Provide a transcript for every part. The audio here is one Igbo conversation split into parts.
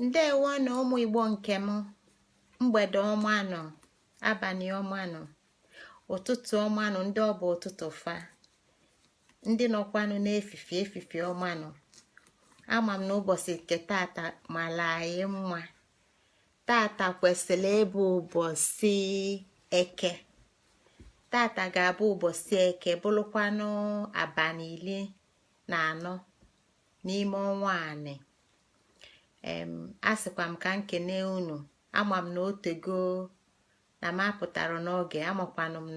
Ndewo na ụmụ Igbo nke m. Mgbede ọma nọ, abalị ọma nọ, ụtụtụ ọma nọ, ndị ọ bụ ụtụtụ fa, ndị nọkwanụ n'efife, efife ọma nọ. Ama m na ụbọchị nke tata mara anyị mma. Tata kwesịrị ịbụ ụbọchị Eke. Tata ga-abụ ụbọchị Eke, bụrụkwanụ abalị 14 n'ime ọnwa anị. Asịkwa m ka nkene unu. Ama m na otego na m apụtara n'oge. Amakwanụ m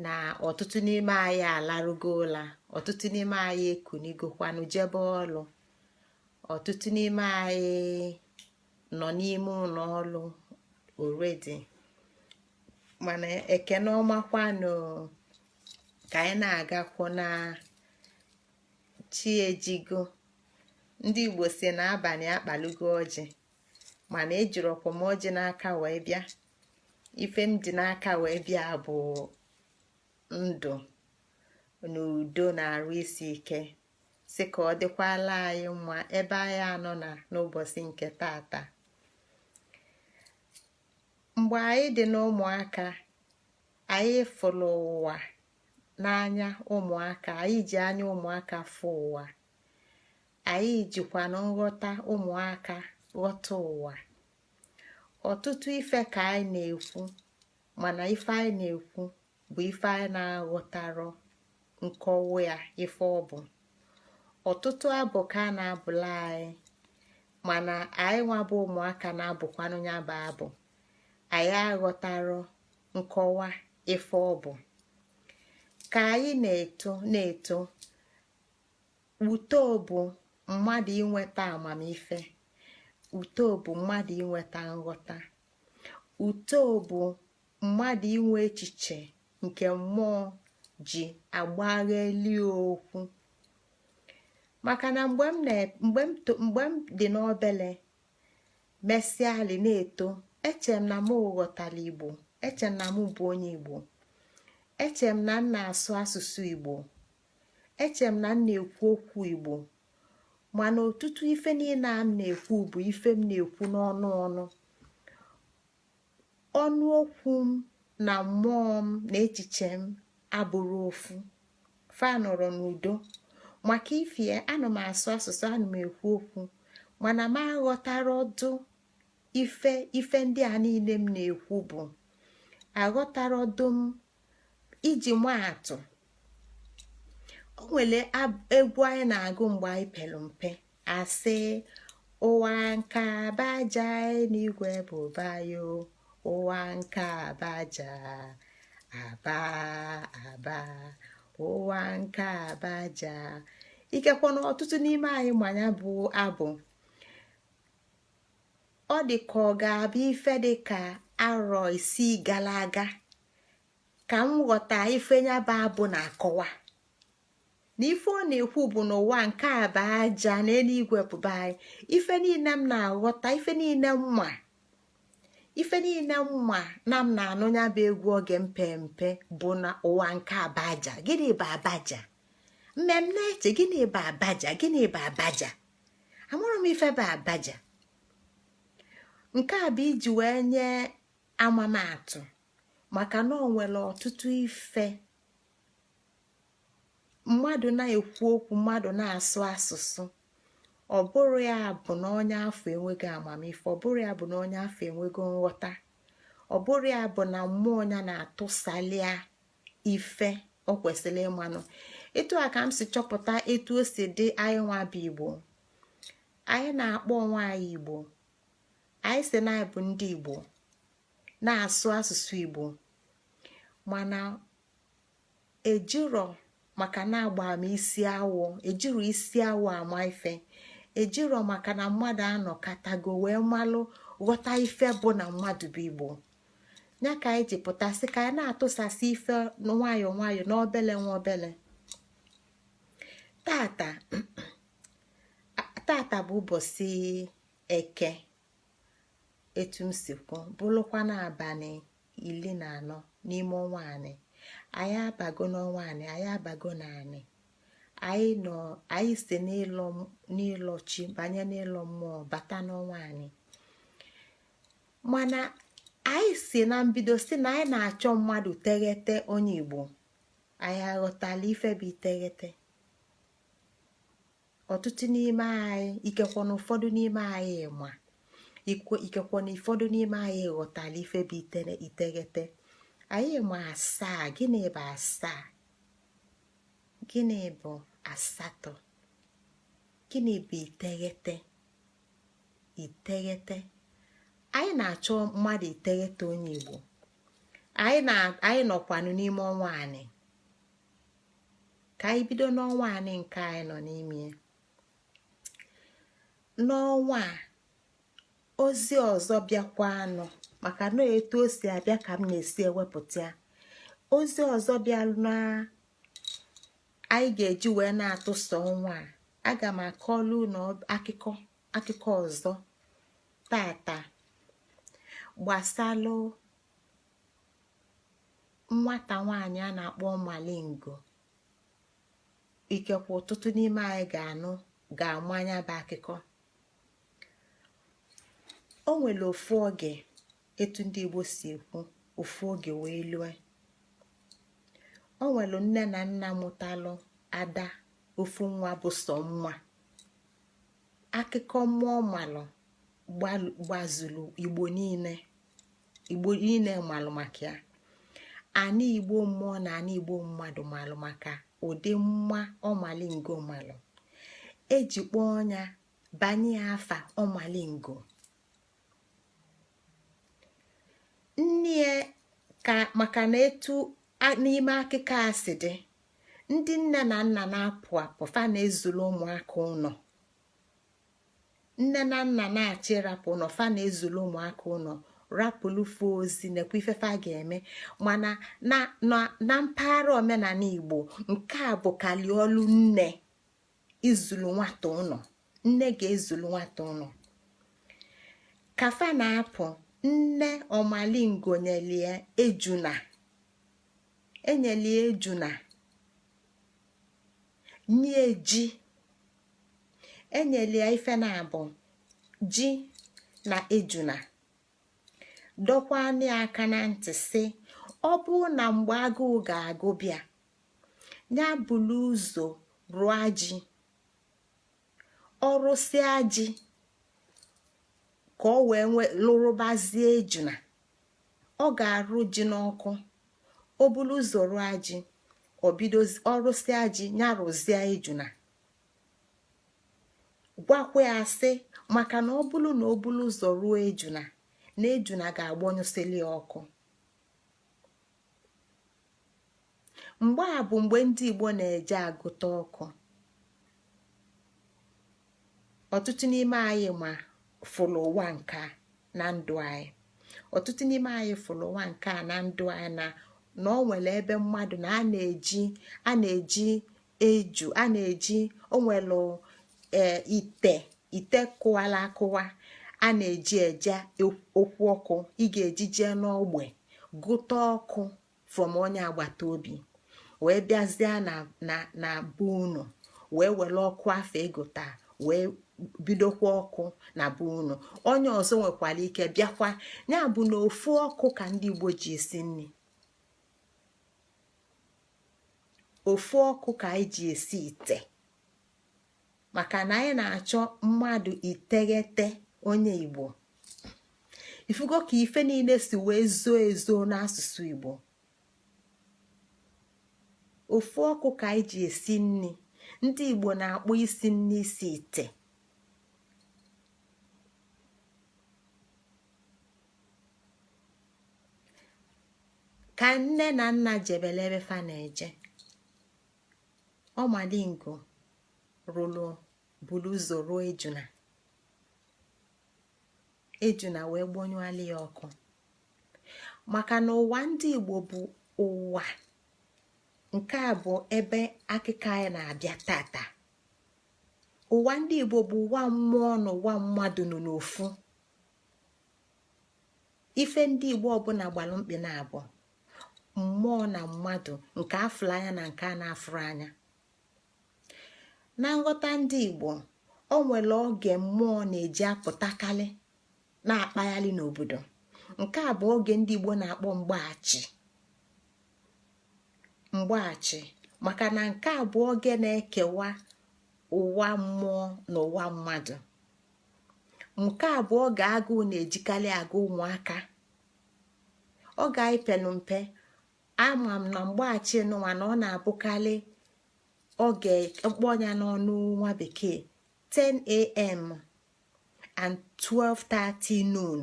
na ọtụtụ n'ime anyị alarugo ụla, ọtụtụ n'ime anyị ekunigokwanụ jebe ọlụ, ọtụtụ n'ime anyị nọ n'ime ụlọ ọlụ already. Mana ekene ọmakwanụ ka anyị na-agakwu na chi ejigo. Ndị Igbo si na abalị akpalugo ọjị, mana ejirọkwa m ọjị n'aka wee bịa. Ife m dị n'aka wee bịa bụ ndụ na udo na arụ isi ike, si ka ọ dịkwala anyị mma ebe anyị anọ na n'ụbọchị nke tata. Mgbe anyị dị n'ụmụaka, anyị fụrụ ụwa n'anya ụmụaka. Anyị ji anya ụmụaka fụ ụwa. Anyị jikwanụ nghọta ụmụaka ghọta ụwa. Ọtụtụ ife ka anyị na-ekwu, mana ife anyị na-ekwu bụ ife anyị na-aghọtarọ nkọwa ya, ife ọ bụ. Ọtụtụ abụ ka a na-abụla anyị, mana anyị nwa bụ ụmụaka na-abụkwanụ ya bụ abụ, anyị aghọtarọ nkọwa ife ọ bụ. Ka anyị na-eto na-eto, uto bụ mmadụ inweta amamife, uto bụ mmadụ inweta nghọta, uto bụ mmadụ inwe echiche nke mmụọ ji agbagheli okwu. Maka na mgbe m dị n'obele, mesịalị na-eto, eche m na m ghọtara Igbo, eche m na m bụ onye Igbo, eche m na m na-asụ asụsụ Igbo, eche m na m na-ekwu okwu Igbo. Mana ọtụtụ ife niile a m na-ekwu bụ ife m na-ekwu n'ọnụ ọnụ ọnụ okwu m, na mmụọ m na echiche m abụrụ ofu. Fa nọrọ n'udo maka ifie. Ana m asụ asụsụ, ana m ekwu okwu, mana m aghọtara ọdụ ife ndị a niile m na-ekwu bụ aghọtara ọdụ m. Iji maa atụ, o nwere egwu anyị na-agụ mgbe anyị pelu mpe, asị: "Ụwa nke abaja, n'igwe bụ bayo. Ụwa nke abaja, aba aba, ụwa nke abaja." Ikekwe na ọtụtụ n'ime anyị manya bụ abụ. Ọ dị ka ọ ga-abụ ife dị ka arọ 6 gara aga ka m ghọta ife ya bụ abụ na-akọwa, na ife ọ na-ekwu bụ n'ụwa nke a bụ aja na eluigwe bụba anyị. Ife niile m na-aghọta, ife niile mma, ife niile mma na m na-anụ ya bụ egwu oge mpe mpe bụ na ụwa nke abaja. Gịnị bụ abaja? Mmem na-eche, gịnị bụ abaja? Gịnị bụ abaja? Amụrụ m ife bụ abaja. Nke a bụ iji wee nye amamatụ, maka na ọ nwere ọtụtụ ife mmadụ na-ekwu okwu, mmadụ na-asụ asụsụ, ọ bụrụ ya bụ na onye afọ enweghị amamife, ọ bụrụ ya bụ na onye afọ enwego nghọta, ọ bụrụ ya bụ na mmụọ ya na-atụsalịa ife ọ kwesịrị ịmanụ. Etu a ka m si chọpụta etu o si dị anyị nwa bụ Igbo. Anyị na-akpọ onwe anyị Igbo, anyị si na anyị bụ ndị Igbo, na-asụ asụsụ Igbo, mana ejiro maka na agba m isi awọ, ejiro isi awọ ama ife, ejiro maka na mmadụ anọkatago wee malụ ghọta ife bụ na mmadụ bụ Igbo. Ya ka anyị ji pụtasị ka anyị na-atụsasị ife nwayọọ nwayọọ, n'obele nwa obele. Tata tata bụ ụbọchị Eke, etu m si kwu, bụrụkwa n'abalị 14 n'ime ọnwa anị. Anyị abago n'ọnwa anị, anyị abago naanị. Anyị nọ, anyị si n'ịlọ chi banye n'ịlọ mmụọ, bata n'ọnwa anyị. Mana anyị si na mbido si na anyị na-achọ mmadụ teghete onye Igbo. Anyị aghọtala ife bụ iteghete? Ọtụtụ n'ime anyị, ikekwe na ụfọdụ n'ime anyị ma, ikekwe na ụfọdụ n'ime anyị ghọtala ife bụ iteghete. Anyị ma asaa. Gịnị bụ asaa? Gịnị bụ asatọ? Gịnị bụ iteghete? Iteghete, anyị na-achọ mmadụ iteghete onye Igbo. Anyị nọkwanụ n'ime ọnwa anyị. Ka anyị bido n'ọnwa anyị nke anyị nọ n'ime. N'ọnwa a, ozi ọzọ bịakwanụ, maka na etu o si abịa ka m na-esi ewepụta ya. Ozi ọzọ bịa na anyị ga-eji wee na-atụsa ọnwa a, aga m akọlu unu akụkọ ọzọ tata gbasalụ nwata nwaanyị a na-akpọ Malingo. Ikekwe ọtụtụ n'ime anyị ga-anụ, ga-amanya bụ akụkọ. O nwere ofu oge, etu ndị Igbo si ekwu, ofu oge wee lue, o nwere nne na nna mụtalụ ada, ofu nwa bụ sọ nwa. Akụkọ mmụọ malụ gbazuru Igbo niile. Igbo niile malụ maka ya. Ana Igbo mmụọ na ana Igbo mmadụ malụ maka ụdị mma Ọmalingo malụ, eji kpọọ ọnya banye ya afa Ọmalingo. Nne ka maka na etu n'ime akụkọ a si dị, ndị nne na nna na-apụ apụ, fa na-ezulu ụmụaka ụlọ. Nne na nna na-achọ ịrapụ ụlọ, fa na-ezulu ụmụaka ụlọ, rapụlụfe ozi nekwa ifefe a ga-eme. Mana na mpaghara omenala Igbo, nke a bụ kali ọlụ nne izulu nwata ụlọ. Nne ga-ezulu nwata ụlọ. Ka fa na-apụ, nne Ọmalingo nyelie ejuna, enyelie ejuna, nye ji, enyelie ife na abụ ji na ejuna, dọkwanụ ya aka na ntị sị ọ bụrụ na mgbe agụụ ga-agụ bịa, ya bulu ụzọ rụọ ji. Ọ rụsịa ji ka ọ wee nwee lụrụbazie ejuna. Ọ ga-arụ ji n'ọkụ. O bulu ụzọ rụọ ji, o bido ọ rụsịa ji, ya rụzie ejuna. Gwakwa ya sị maka na ọ bụrụ na o bulu ụzọ rụọ ejuna, na ejuna ga-agbanyụsịli ya ọkụ. Mgbe a bụ mgbe ndị Igbo na-eje agụta ọkụ. Ọtụtụ n'ime anyị ma fụlụ ụwa nke a na ndụ anyị. Ọtụtụ n'ime anyị fụlụ ụwa nke a na ndụ anyị, na ọ nwere ebe mmadụ na a na-eji eju, a na-eji, o nwere ite, ite kụwala akụwa a na-eji eje okwu ọkụ. Ị ga-eji jee n'ogbe gụta ọkụ from onye agbata obi, wee bịazie na be unu, wee were ọkụ afọ egota wee bidokwa ọkụ na be unu. Onye ọzọ nwekwara ike bịakwa. Ya bụ na ofu ọkụ ka ndị Igbo ji esi nri, ofu ọkụ ka anyị ji esi ite, maka na anyị na-achọ mmadụ iteghete onye Igbo. Ifugo ka ife niile si wee zoo ezo n'asụsụ Igbo. Ofu ọkụ ka anyị ji esi nri. Ndị Igbo na-akpọ isi nri isi ite. Ka nne na nna jebele ebe fa na-eje, Ọmalingo rụrụ, buru ụzọ ruo ejuna, ejuna wee gbanyụọlụ ya ọkụ. Maka na ụwa ndị Igbo bụ ụwa nke a bụ ebe akụkọ anyị na-abịa tata. Ụwa ndị Igbo bụ ụwa mmụọ na ụwa mmadụ nọ n'ofu. Ife ndị Igbo ọbụla gbalụ mkpị na abụọ, mmụọ na mmadụ, nke afụrụ anya na nke a na-afụrụ anya. Na nghọta ndị Igbo, o nwere oge mmụọ na-eji apụtakarị na-akpagharị n'obodo. Nke a bụ oge ndị Igbo na-akpọ mgbaghachi. Mgbaghachi, maka na nke a bụ oge na-ekewa ụwa mmụọ na ụwa mmadụ. Nke a bụ oge agụụ na-ejikarị agụ ụmụaka. Oge anyị pelu mpe, ama m na mgbaghachi nụnwa na ọ na-abụkarị oge mkpọnya n'ọnụ nwa bekee 10 a.m. and 12:30 noon.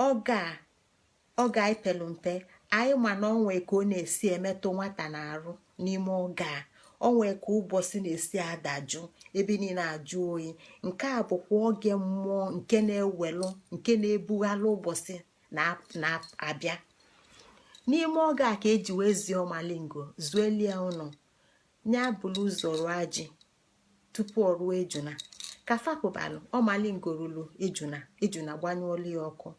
Oge a, oge anyị pelu mpe, anyị ma na onwe ka ọ na-esi emetụ nwata na-arụ n'ime oge a. Onwe ka ụbọchị na-esi adajụ, ebe niile ajụ oyi. Nke a bụkwa oge mmụọ nke na-ewelu, nke na-ebughalụ ụbọchị na-abịa. N'ime oge a ka eji wee zie Ọmalingo zuelie ụnọ nya bụrụ ụzọ rụọ ji tupu ọ rụọ ejuna. Ka fapụbalụ, Ọmalingo ruru ejuna, ejuna gbanyụọlụ ya ọkụ.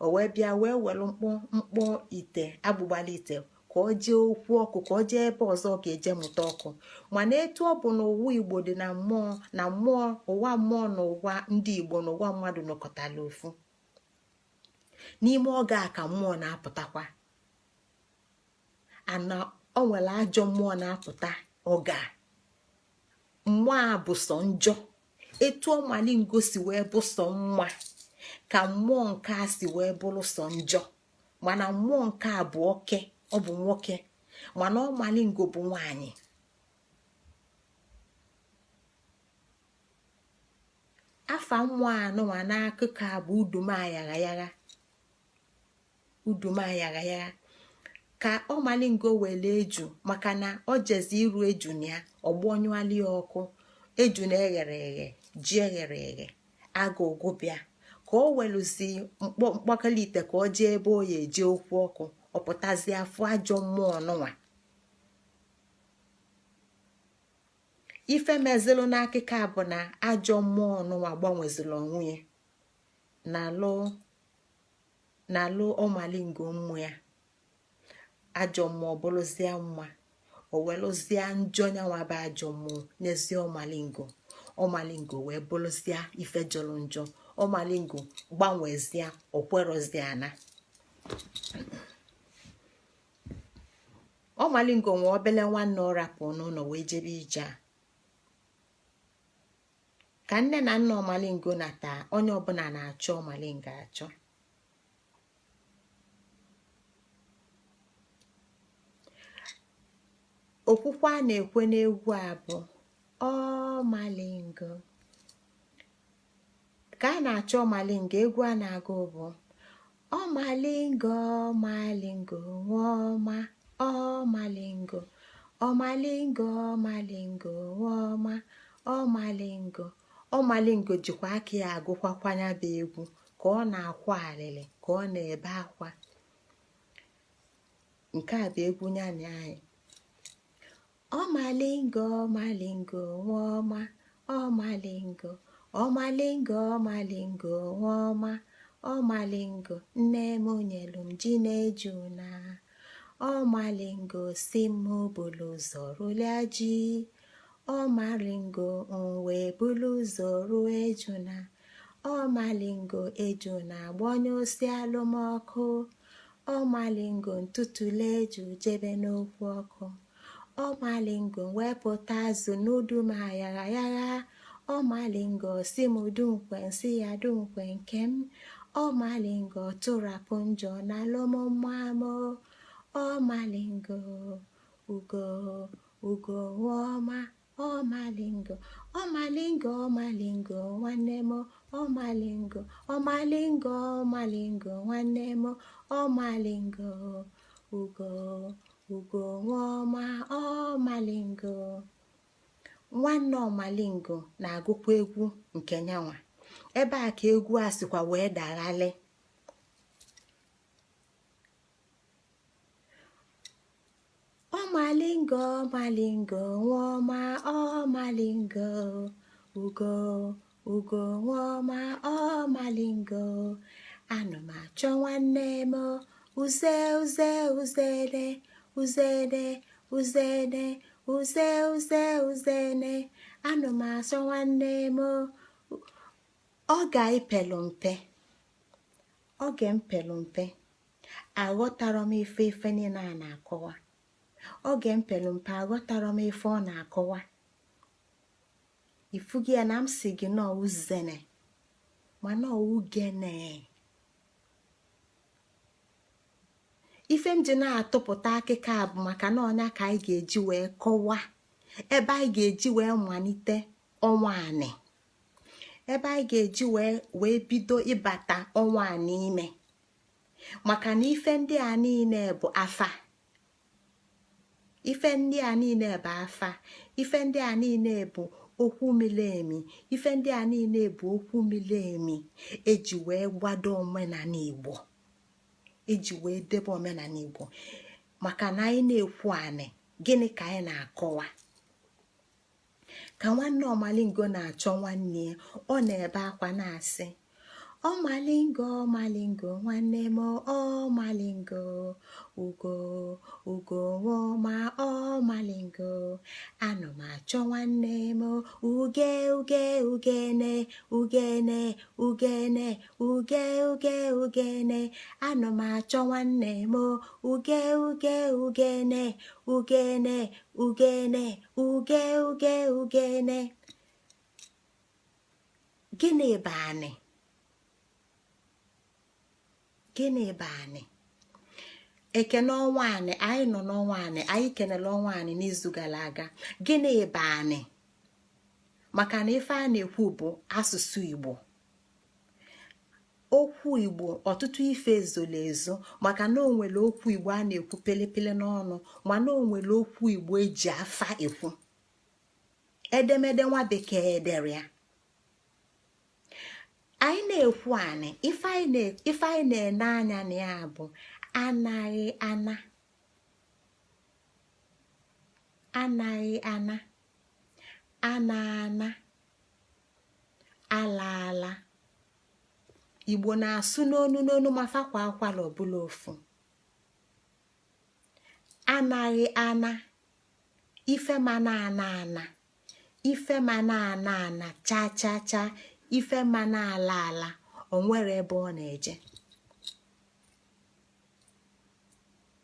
O wee bịa wee welu mkpọ mkpọ ite, agbụgbala ite, ka ọ jee okwu ọkụ, ka ọ jee ebe ọzọ ga-eje mụta ọkụ. Mana etu ọ bụ na ụwa Igbo dị na mmụọ na mmụọ, ụwa mmụọ na ụwa ndị Igbo na ụwa mmadụ nọkọtara ofu. N'ime oge a ka mmụọ na-apụtakwa ana. O nwere ajọ mmụọ na-apụta oge a. Mmụọ a bụ sọ njọ. Etu Ọmalingo si wee bụ sọ mma ka mmụọ nke a si wee bụrụ sọ njọ. Mana mmụọ nke a bụ oke, ọ bụ nwoke, mana Ọmalingo bụ nwanyị. Afa mmụọ anụnwa n'akụkọ a bụ Udumayaghayagha. Udumayaghayagha. Ka Ọmalingo were eju, maka na ọ jezi iru eju na ya, ọgbọnyụali ya ọkụ. Eju na eghere eghe, ji eghere eghe, agụụ gụbịa. Ka o weluzi mkpọ mkpọkọlite ite ka ọ jee ebe ọ ya eje okwu ọkụ, ọ pụtazie afụ ajọ mmụọ nụnwa. Ife mezilụ n'akụkọ a bụ na ajọ mmụọ nụnwa gbanwezili onwe ya na-alụ Ọmalingo mmụọ ya. Ajọ mmụọ bụrụzie mma, o welụzie njọ nyanwa bụ ajọ mmụọ nyezie Ọmalingo. Ọmalingo wee bụrụzie ife jọrọ njọ. Ọmalingo gbanwezie, okwerozie ana. Ọmalingo nwe obele nwanne ọ rapụ n'ụlọ wee jebe ije a. Ka nne na nna Ọmalingo nata, onye ọbụla na-achọ Ọmalingo achọ. Okwukwe a na-ekwe n'egwu a bụ Ọmalingo. Ka a na-achọ Ọmalingo, egwu a na-agụ bụ Ọmalingo, Ọmalingo nwa ọma, Ọmalingo, Ọmalingo, Ọmalingo nwa ọma, Ọmalingo. Ọmalingo jikwa aka ya agụkwakwanya bụ egwu ka ọ na-akwa alịlị, ka ọ na-ebe akwa. Nke a bụ egwu nyani anyị. Ọmalingo, Ọmalingo nwa ọma, Ọmalingo, Ọmalingo, Ọmalingo nwa ọma, Ọmalingo, nne m nyelu m ji na ejuna. Ọmalingo si m bulu ụzọ rụlịa ji. Ọmalingo m wee bulu ụzọ ruo ejuna. Ọmalingo ejuna gbọnyụsịalụ m ọkụ. Ọmalingo ntụtụle eju jebe n'okwu ọkụ. Ọmalingo wepụta azụ n'udu m ayagha yagha. Ọmalingo si m dunkwe, nsị ya dunkwe nke m. Ọmalingo tụrapụ njọ na alụmmmamo. Ọmalingo ugo ugo nwa ọma, Ọmalingo, Ọmalingo, Ọmalingo nwanne m, Ọmalingo, Ọmalingo, Ọmalingo nwanne m, Ọmalingo ugo ugo nwa ọma, Ọmalingo. Nwanne Ọmalingo na-agụkwa egwu nke nyanwa. Ebe a ka egwu a sikwa wee daghalị. Ọmalingo, Ọmalingo nwa ọma, Ọmalingo ugo ugo nwa ọma, Ọmalingo, ana m achọ nwanne m. Uze uze uzene uzene uzene. Uze, uze, uzene, anụ m asọ nwanne m. Oge anyị pelu mpe, oge m pelu mpe, aghọtara m ife niile a na-akọwa. Oge m pelu mpe, aghọtara m ife ọ na-akọwa. Ifugi ya na m si gị nọọ uzene, mana ugene. Ife m ji na-atụpụta akịka bụ maka na ọnya ka anyị ga-eji wee kọwaa ebe anyị ga-eji wee malite ọnwa anị, ebe anyị ga-eji wee bido ịbata ọnwa a n'ime, maka na ife ndị a niile bụ afa. Ife ndị a niile bụ afa. Ife ndị a niile bụ okwu mili emi. Ife ndị a niile bụ okwu mili emi eji wee gbado omenala Igbo, eji wee debe omenala Igbo. Maka na anyị na-ekwu anị, gịnị ka anyị na-akọwa? Ka nwanne Ọmalingo na-achọ nwanne ya, ọ na-ebe akwa na-asị, "Ọmalingo, Ọmalingo, nwanne m, Ọmalingo, ugo, ugo nwoma, Ọmalingo, anụ m achọ nwanne m, uge, uge, ugene, ugene, ugene, uge, uge, ugene, anụ m achọ nwanne m, uge, uge, ugene, ugene, ugene, uge, uge, ugene." Gịnị bụ anị? Gịnị bụ anị? Ekene ọnwa anị. Anyị nọ n'ọnwa anị. Anyị kenele ọnwa anị n'izu gara aga. Gịnị bụ anị? Maka na ife a na-ekwu bụ asụsụ Igbo, okwu Igbo, ọtụtụ ife ezola ezo, maka na o nwere okwu Igbo a na-ekwu pelepele n'ọnụ, mana o nwere okwu Igbo eji afa ekwu. Edemede nwa bekee edere ya. Anyị na-ekwu anị, ife anyị na-ene anya na ya bụ anaghị ana, anaghị ana, ana ana, ala ala. Igbo na-asụ n'onu n'onu, ma fakwa akwala ọbụla ofu. Anaghị ana, ife ma na ana ana, ife ma na ana ana cha cha cha, ife ma na ala ala, o nwere ebe ọ na-eje.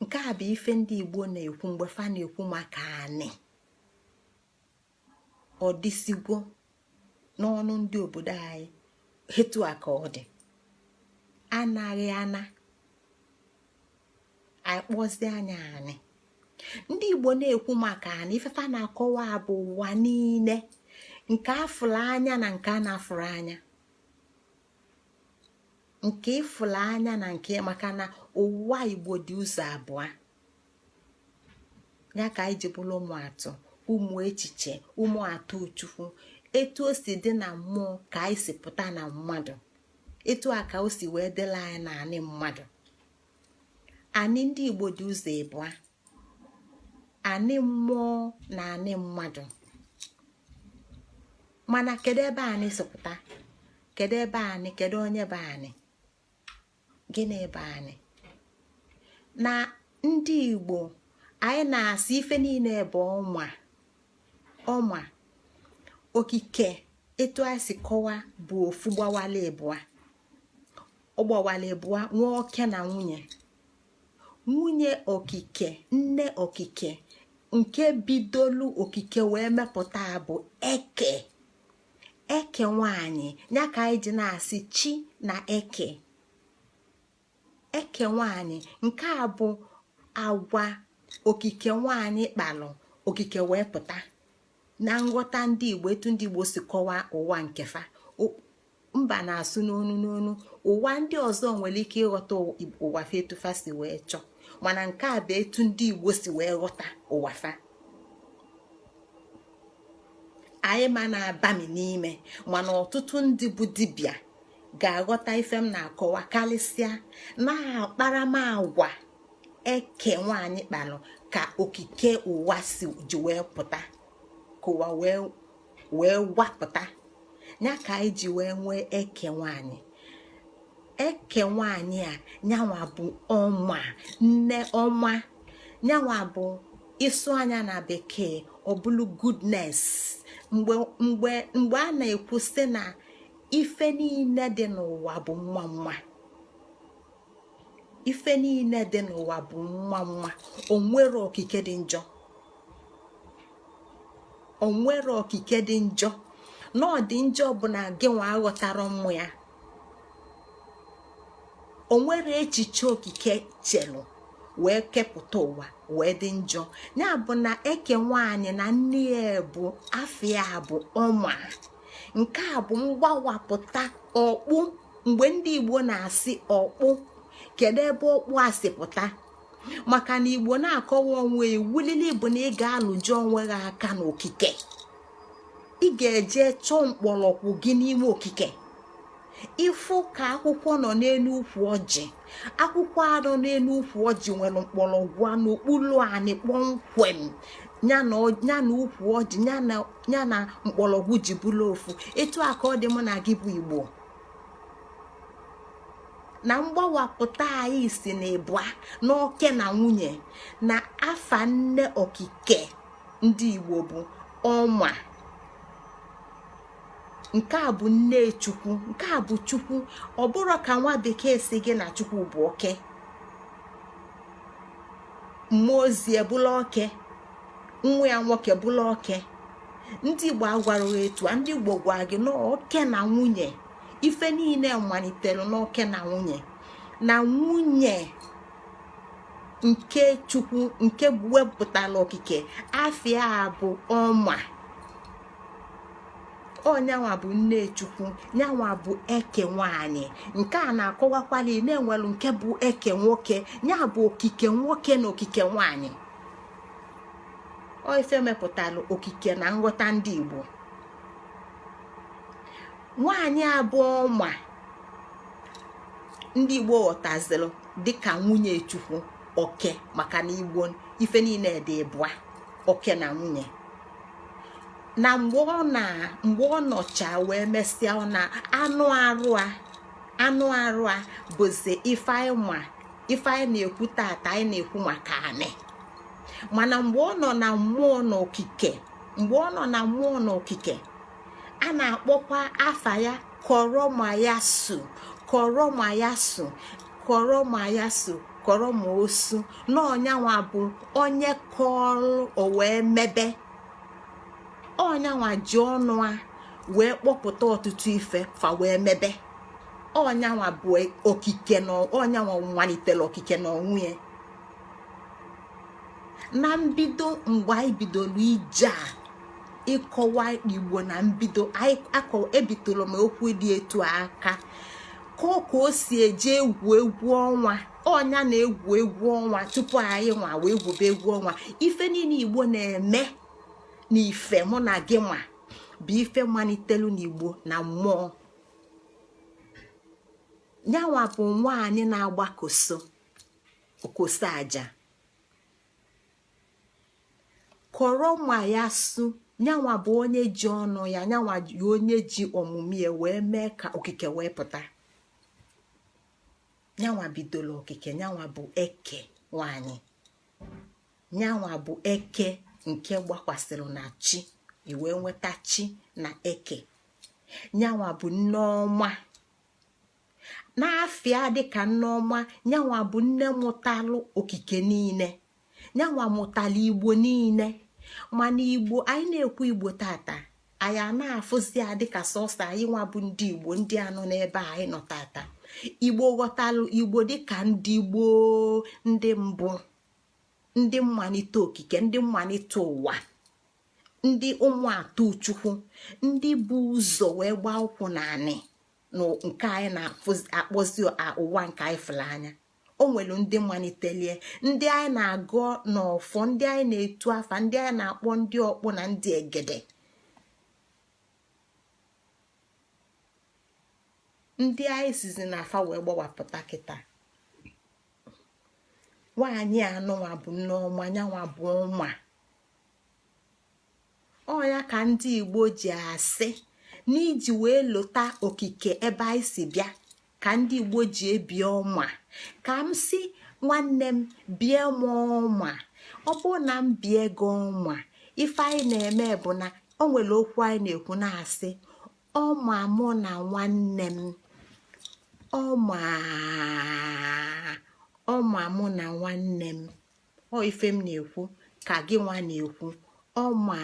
Nke a bụ ife ndị Igbo na-ekwu mgbe fa na-ekwu maka anị. Ọ dịsigwo n'ọnụ ndị obodo anyị etu a ka ọ dị. Anaghị ana, anyị kpọzie anya anị. Ndị Igbo na-ekwu maka anị, ife fa na-akọwa bụ ụwa niile, nke afụrụ anya na nke a na-afụrụ anya, nke ịfụrụ anya na nke, maka na ụwa Igbo dị ụzọ abụọ. Ya ka anyị ji bụrụ ụmụ atụ, ụmụ echiche, ụmụ atụ Chukwu. Etu o si dị na mmụọ ka anyị si pụta na mmadụ, etu a ka o si wee dịla anyị na anị mmadụ. Anị ndị Igbo dị ụzọ ịbụa: anị mmụọ na anị mmadụ. Mana kedu ebe anyị si pụta? Kedu ebe anyị? Kedu onye bụ anyị? Gịnị bụ anyị? Na ndị Igbo, anyị na-asị ife niile bụ ọnwa ọnwa okike. Etu anyị si kọwa bụ ofu gbawala ịbụa, ọ gbawala ịbụa, nwee oke na nwunye. Nwunye okike, nne okike nke bidolu okike wee mepụta bụ eke, eke nwanyị. Ya ka anyị ji na-asị chi na eke, eke nwanyị. Nke a bụ agwa okike nwanyị kpalụ okike wee pụta na nghọta ndị Igbo. Etu ndị Igbo si kọwaa ụwa nkefa, mba na-asụ n'onu n'onu. Ụwa ndị ọzọ nwere ike ịghọta ụwa fa etu fa si wee chọọ, mana nke a bụ etu ndị Igbo si wee ghọta ụwa fa. Anyị ma na-abami n'ime, mana ọtụtụ ndị bụ dibịa ga-aghọta ife m na-akọwa karịsịa na akparamagwa eke nwaanyị kpalụ ka okike ụwa si ji wee pụta, ka ụwa wee wapụta. Ya ka anyị ji wee nwee eke nwaanyị. Eke nwaanyị a, nyanwa bụ ọnwa, nne ọnwa. Nyanwa bụ ịsụ anya na bekee Ọbụlụ goodness. Mgbe mgbe mgbe a na-ekwu sị na ife niile dị n'ụwa bụ nwa nwa, ife niile dị n'ụwa bụ nwa nwa, onwere okike dị njọ, onwere okike dị njọ. Na ọ dị njọ bụ na gị nwa aghọtara mmụ ya. Onwere echiche okike chelụ wee kepụta ụwa wee dị njọ. Ya bụ na eke nwaanyị na nne ya bụ afịa bụ ọma. Nke a bụ mgbawapụta ọkpụ. Mgbe ndị Igbo na-asị ọkpụ, kedu ebe ọkpụ a si pụta? Maka na Igbo na-akọwa onwe ewulili bụ na ị ga-alụju onwe gị aka n'okike. Ị ga-eje chọọ mkpọrọgwụ gị n'ime okike. Ịfụ ka akwụkwọ nọ n'elu ukwu ọjị, akwụkwọ anọ n'elu ukwu ọjị nwere mkpọrọgwụ n'okpuru anị kpọmkwem. Ya na ukwu ọjị ya na mkpọrọgwụ ji bụrụ ofu. Etu a ka ọ dị mụ na gị bụ Igbo. Na mgbawapụta anyị si na ịbụa n'oke na nwunye, na afa nne okike ndị Igbo bụ ọnwa. Nke a bụ nne Chukwu, nke a bụ Chukwu. Ọ bụrụ ka nwa bekee si gị na Chukwu bụ oke mmụọ ozi, ebula oke nwa ya nwoke bụla oke. Ndị Igbo agwaraghị etu a. Ndị Igbo gwa gị na oke na nwunye, ife niile malitere n'oke na nwunye, na nwunye nke Chukwu nke wepụtara okike afịa bụ ọma. Ọnyanwa bụ nne Chukwu, nyanwa bụ eke nwanyị. Nke a na-akọwakwala na-enwelu nke bụ eke nwoke, ya bụ okike nwoke na okike nwanyị. Ọ ife mepụtara okike na nghọta ndị Igbo. Nwaanyị abụọ ma ndị Igbo ghọtazịrị dịka nwunye Chukwu oke, maka na Igbo ife niile dị ịbụa, oke na nwunye. Na mgbe ọ na mgbe ọ nọcha wee mesịa, ọ na anụ arụ a, anụ arụ a bụzi ife anyị ma, ife anyị na-ekwu tata. Anyị na-ekwu maka anị, mana mgbe ọ nọ na mmụọ na okike, mgbe ọ nọ na mmụọ na okike, a na-akpọkwa afa ya Kọrọmayasu, Kọrọmayasu, Kọrọmayasu, Kọrọmosu. Na ọnyanwa bụ onye kọọlụ o wee mebe. Ọnyanwa ji ọnụ a wee kpọpụta ọtụtụ ife fa wee mebe. Ọnyanwa bụ okike na ọnyanwa malitere okike na onwe ya na mbido. Mgbe anyị bidoro ije a ịkọwa Igbo na mbido, ebitoro m okwu dị etu aka kọọ ka o si eje egwu egwu ọnwa. Ọnya na-egwu egwu ọnwa tupu anyị nwa wee gwube egwu ọnwa. Ife niile Igbo na-eme na ife mụ na gị nwa bụ ife malitelu n'Igbo na mmụọ. Nyanwa bụ nwaanyị na-agba koso okoso aja kọrọ ma ya su. Nyanwa bụ onye ji ọnụ ya, nyanwa ji onye ji omume ya wee mee ka okike wee pụta. Nyanwa bidoro okike, nyanwa bụ eke nwanyị, nyanwa bụ eke nke gbakwasịrị na chi iwee nweta chi na eke. Nyanwa bụ nneọma n'afịa dịka nneọma. Nyanwa bụ nne mụtalụ okike niile, nyanwa mụtala Igbo niile. Mana Igbo anyị na-ekwu, Igbo tata, anyị a na-afụzi ya dịka sọsọ anyị nwa bụ ndị Igbo, ndị anọ n'ebe anyị nọ tata. Igbo ghọtalụ Igbo dịka ndị gboo, ndị mbụ, ndị mmalite okike, ndị mmalite ụwa, ndị ụmụ atụ Chukwu, ndị bụ ụzọ wee gbaa ụkwụ naanị na nke anyị na-akpọzi ụwa nke anyị fụrụ anya. O nwere ndị malitelie, ndị anyị na-agụ n'ọfọ, ndị anyị na-etu afa, ndị anyị na-akpọ ndị ọkpụ na ndị egede, ndị anyị sizi na afa wee gbawapụta kịta. Nwaanyị anụnwa bụ nneọma, nyanwa bụ ọma. Ọ ya ka ndị Igbo ji asị n'iji wee lota okike ebe anyị si bịa, ka ndị Igbo ji ebi ọma. Ka m si nwanne m bie m ọma, ọ bụrụ na m bie gị ọma, Ife anyị na-eme bụ na o nwere okwu anyị na-ekwu na-asị, ọma mụ na nwanne m, ọma ọma mụ na nwanne m. Ọ ife m na-ekwu ka gị nwa na-ekwu, ọma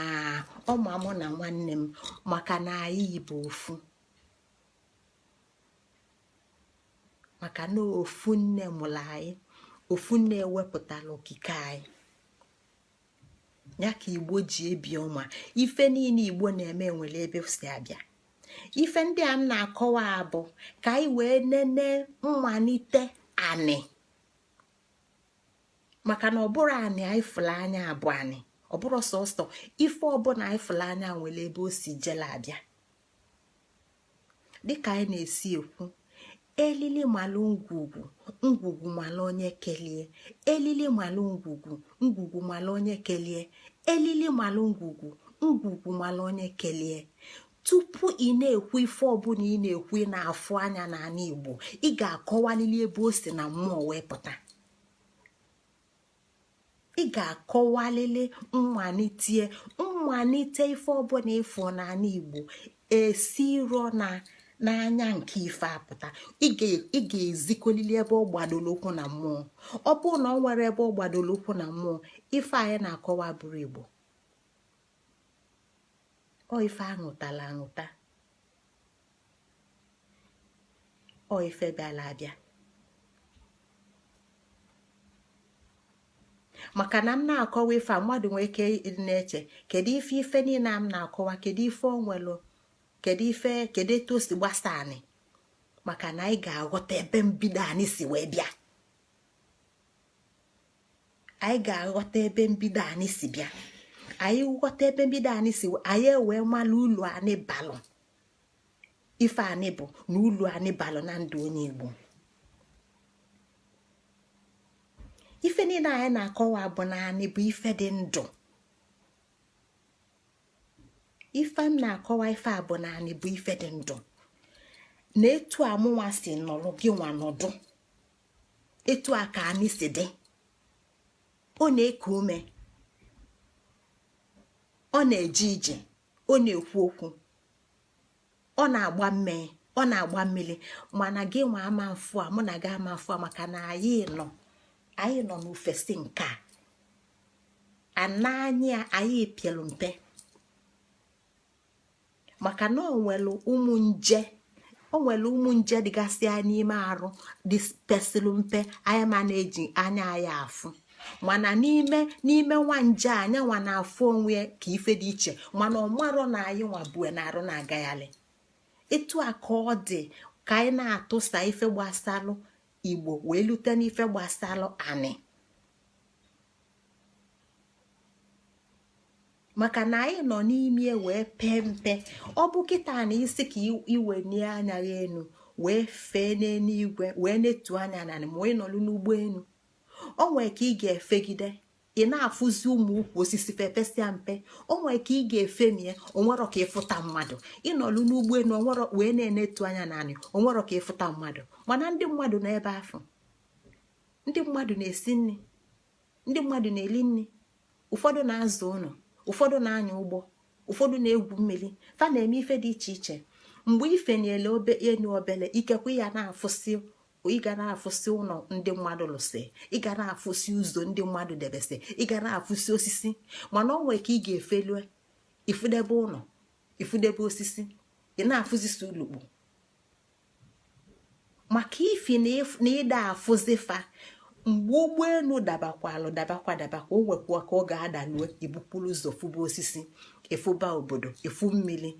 ọma mụ na nwanne m, maka na anyị bụ ofu, maka na ofu nne mụrụ anyị, ofu nne ewepụtara okike anyị. Ya ka Igbo ji ebi ọma. Ife niile Igbo na-eme nwere ebe si abịa. Ife ndị a m na-akọwa bụ ka anyị wee nene mmalite anị, maka na ọ bụrụ anị anyị fụrụ anya bụ anị, ọ bụrụ sọsọ ife ọbụla anyị fụrụ anya nwere ebe o si jele abịa. Dịka anyị na-esi ekwu, elili malụ ngwugwu, ngwugwu malụ onye kelie. Elili malụ ngwugwu, ngwugwu malụ onye kelie. Elili malụ ngwugwu, ngwugwu malụ onye kelie. Tupu ị na-ekwu ife ọbụla ị na-ekwu ị na-afụ anya n'ala Igbo, ị ga-akọwalili ebe o si na mmụọ wee pụta. Ị ga-akọwalili mmalite mmalite ife ọbụla ịfụ n'ala Igbo esiro na n'anya nke ife apụta. Ị ga-ezikolili ebe ọ gbadoro ụkwụ na mmụọ. Ọ bụrụ na ọ nwere ebe ọ gbadoro ụkwụ na mmụọ, ife anyị na-akọwa bụrụ Igbo. Ọ ife aṅụtala aṅụta, ọ ife bịala abịa. Maka na m na-akọwa ife a, mmadụ nwee ike na-eche, kedu ife ife niile a m na-akọwa, kedu ife o nwelụ, kedu ife, kedu etu o si gbasa anị? Maka na anyị ga-aghọta ebe mbido anyị si wee bịa. Anyị ga-aghọta ebe mbido anyị si bịa. Anyị ghọta ebe mbido anyị si, anyị ewee malụ ulu anyị balụ, ife anyị bụ na ulu anyị balụ na ndụ onye Igbo. Ife niile anyị na-akọwa bụ na anyị bụ ife dị ndụ. Ife m na-akọwa ife a bụ na anyị bụ ife dị ndụ, na etu a mụnwa si nọrọ, gị nwa nọdụ, etu a ka anyị si dị. Ọ na-eku ume, ọ na-eje ije, ọ na-ekwu okwu, ọ na-agba mme, ọ na-agba mmiri. Mana gị nwa ama mfụ a, mụ na gị ama mfụ a, maka na anyị nọ, anyị nọ n'ofesi nke a ananya anyị pịalụ mpe, maka na o nwere ụmụ nje, o nwere ụmụ nje dịgasị n'ime arụ dị pesịlụ mpe anyị ma na-eji anya anyị afụ. Mana n'ime n'ime nwa nje a, anya nwa na-afụ onwe ka ife dị iche, mana ọ marọ na anyị nwa bụ na-arụ na-agagharị. Etu a ka ọ dị ka anyị na-atụsa ife gbasalụ Igbo wee lute n'ife gbasalụ anị, maka na anyị nọ n'ime wee pee mpe. Ọ bụ kịta na isi ka iwenie anya ya enu wee fee n'eluigwe wee netu anya na ma ị nọlụ n'ụgbọ enu, o nwee ka ị ga-efegide, ị na-afụzi ụmụ ukwu osisi fepesịa mpe. O nwee ka ị ga-efemie, onwerọ ka ịfụta mmadụ. Ịnọlụ n'ụgbọ enu, onwerọ wee na-enetu anya naanị, onwerọ ka ịfụta mmadụ. Mana ndị mmadụ nọ ebe afụ, ndị mmadụ na-esi nri, ndị mmadụ na-eli nri, ụfọdụ na-azụ ụlọ, ụfọdụ na-anya ụgbọ, ụfọdụ na-egwu mmiri, fa na-eme ife dị iche iche. Mgbe ifeniele obe enu obele, ikekwe ya na-afụsị, ị ga na-afụsị ụlọ ndị mmadụ lụsị, ị ga na-afụsị ụzọ ndị mmadụ debesị, ị ga na-afụsị osisi. Mana ọ nwee ka ị ga-efelue, ifudebe ụlọ, ifudebe osisi, ị na-afụzisi ulukpu, maka ifi na ịda afụzi fa. Mgbe ụgbọelu dabakwalụ, dabakwa dabakwa, o nwekwa ka ọ ga-adalue, ibukwuru ụzọ fụba osisi, ịfụba obodo, ịfụ mmiri,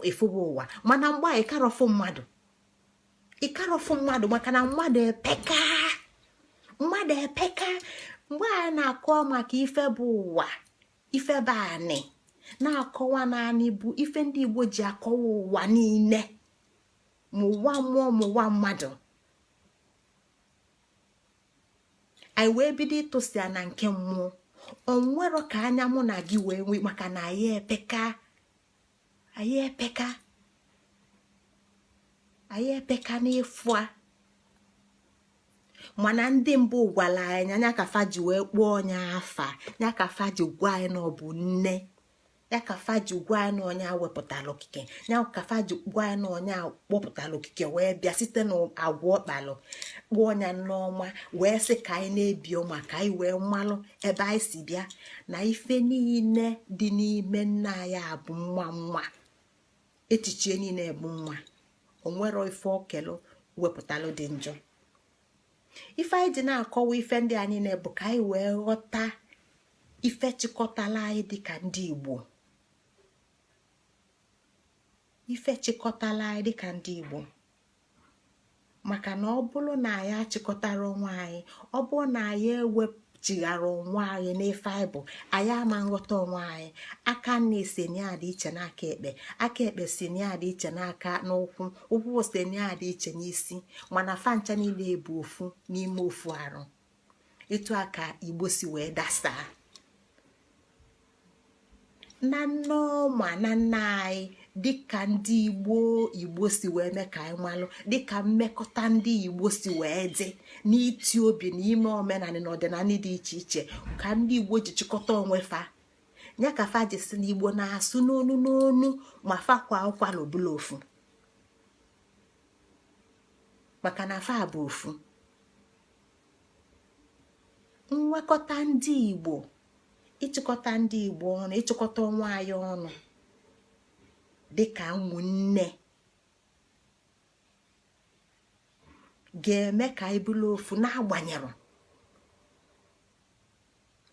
ịfụba ụwa. Mana mgbe a ịkarọfụ mmadụ, ịkarọfụ mmadụ, maka na mmadụ epeka, mmadụ epeka. Mgbe a na-akọ maka ife bụ ụwa, ife bụ anị, na-akọwa na anị bụ ife ndị Igbo ji akọwa ụwa niile, ma ụwa mmụọ ma ụwa mmadụ, anyị wee bido ịtụsịa na nke mmụọ. Onwero ka anya mụ na gị wee nwee, maka na anyị epeka, anyị epeka, anyị epeka n'ịfụ a. Mana ndị mbụ gwara anyị anya ka fa ji wee kpọọ onye afa ya, ka fa ji gwa anyị na ọ bụ nne ya, ka fa ji gwa anyị na onye a wepụtara okike ya, ka fa ji gwa anyị na onye a kpọpụtara okike wee bịa site na agwa ọkpalụ kpụọ ọnya nneọma, wee sị ka anyị na-ebi ọma, ka anyị wee malụ ebe anyị si bịa, na ife niile dị n'ime nne anyị bụ mma mma, echiche niile bụ mma. Onwero ife okelu wepụtalụ dị njọ. Ife anyị ji na-akọwa ife ndị a niile bụ ka anyị wee ghọta ife chịkọtala anyị dịka ndị Igbo, ife chịkọtala anyị dịka ndị Igbo. Maka na ọ bụrụ na anyị achịkọtara onwe anyị, ọ bụrụ na anyị ewechighara onwe anyị n'ife anyị bụ, anyị ama nghọta onwe anyị. Aka nne si na ya dị iche n'aka ekpe, aka ekpe si na ya dị iche n'aka n'ụkwụ, ụkwụ si na ya dị iche n'isi, mana fa ncha niile bụ ofu n'ime ofu arụ. Etu a ka Igbo si wee dasaa na nneọma na nna anyị, dịka ndị Igbo Igbo si wee mee ka anyị malụ, dịka mmekọta ndị Igbo si wee dị n'iti obi na ime omenala na ọdịnala dị iche iche, ka ndị Igbo ji chịkọta onwe fa ya, ka fa ji si na Igbo na-asụ n'onu n'onu, ma fa kwa ụkwara ọbụla ofu, maka na fa bụ ofu. Nwekọta ndị Igbo, ịchịkọta ndị Igbo ọnụ, ịchịkọta onwe anyị ọnụ dịka ụmụnne ga-eme ka anyị bụrụ ofu, n'agbanyerọ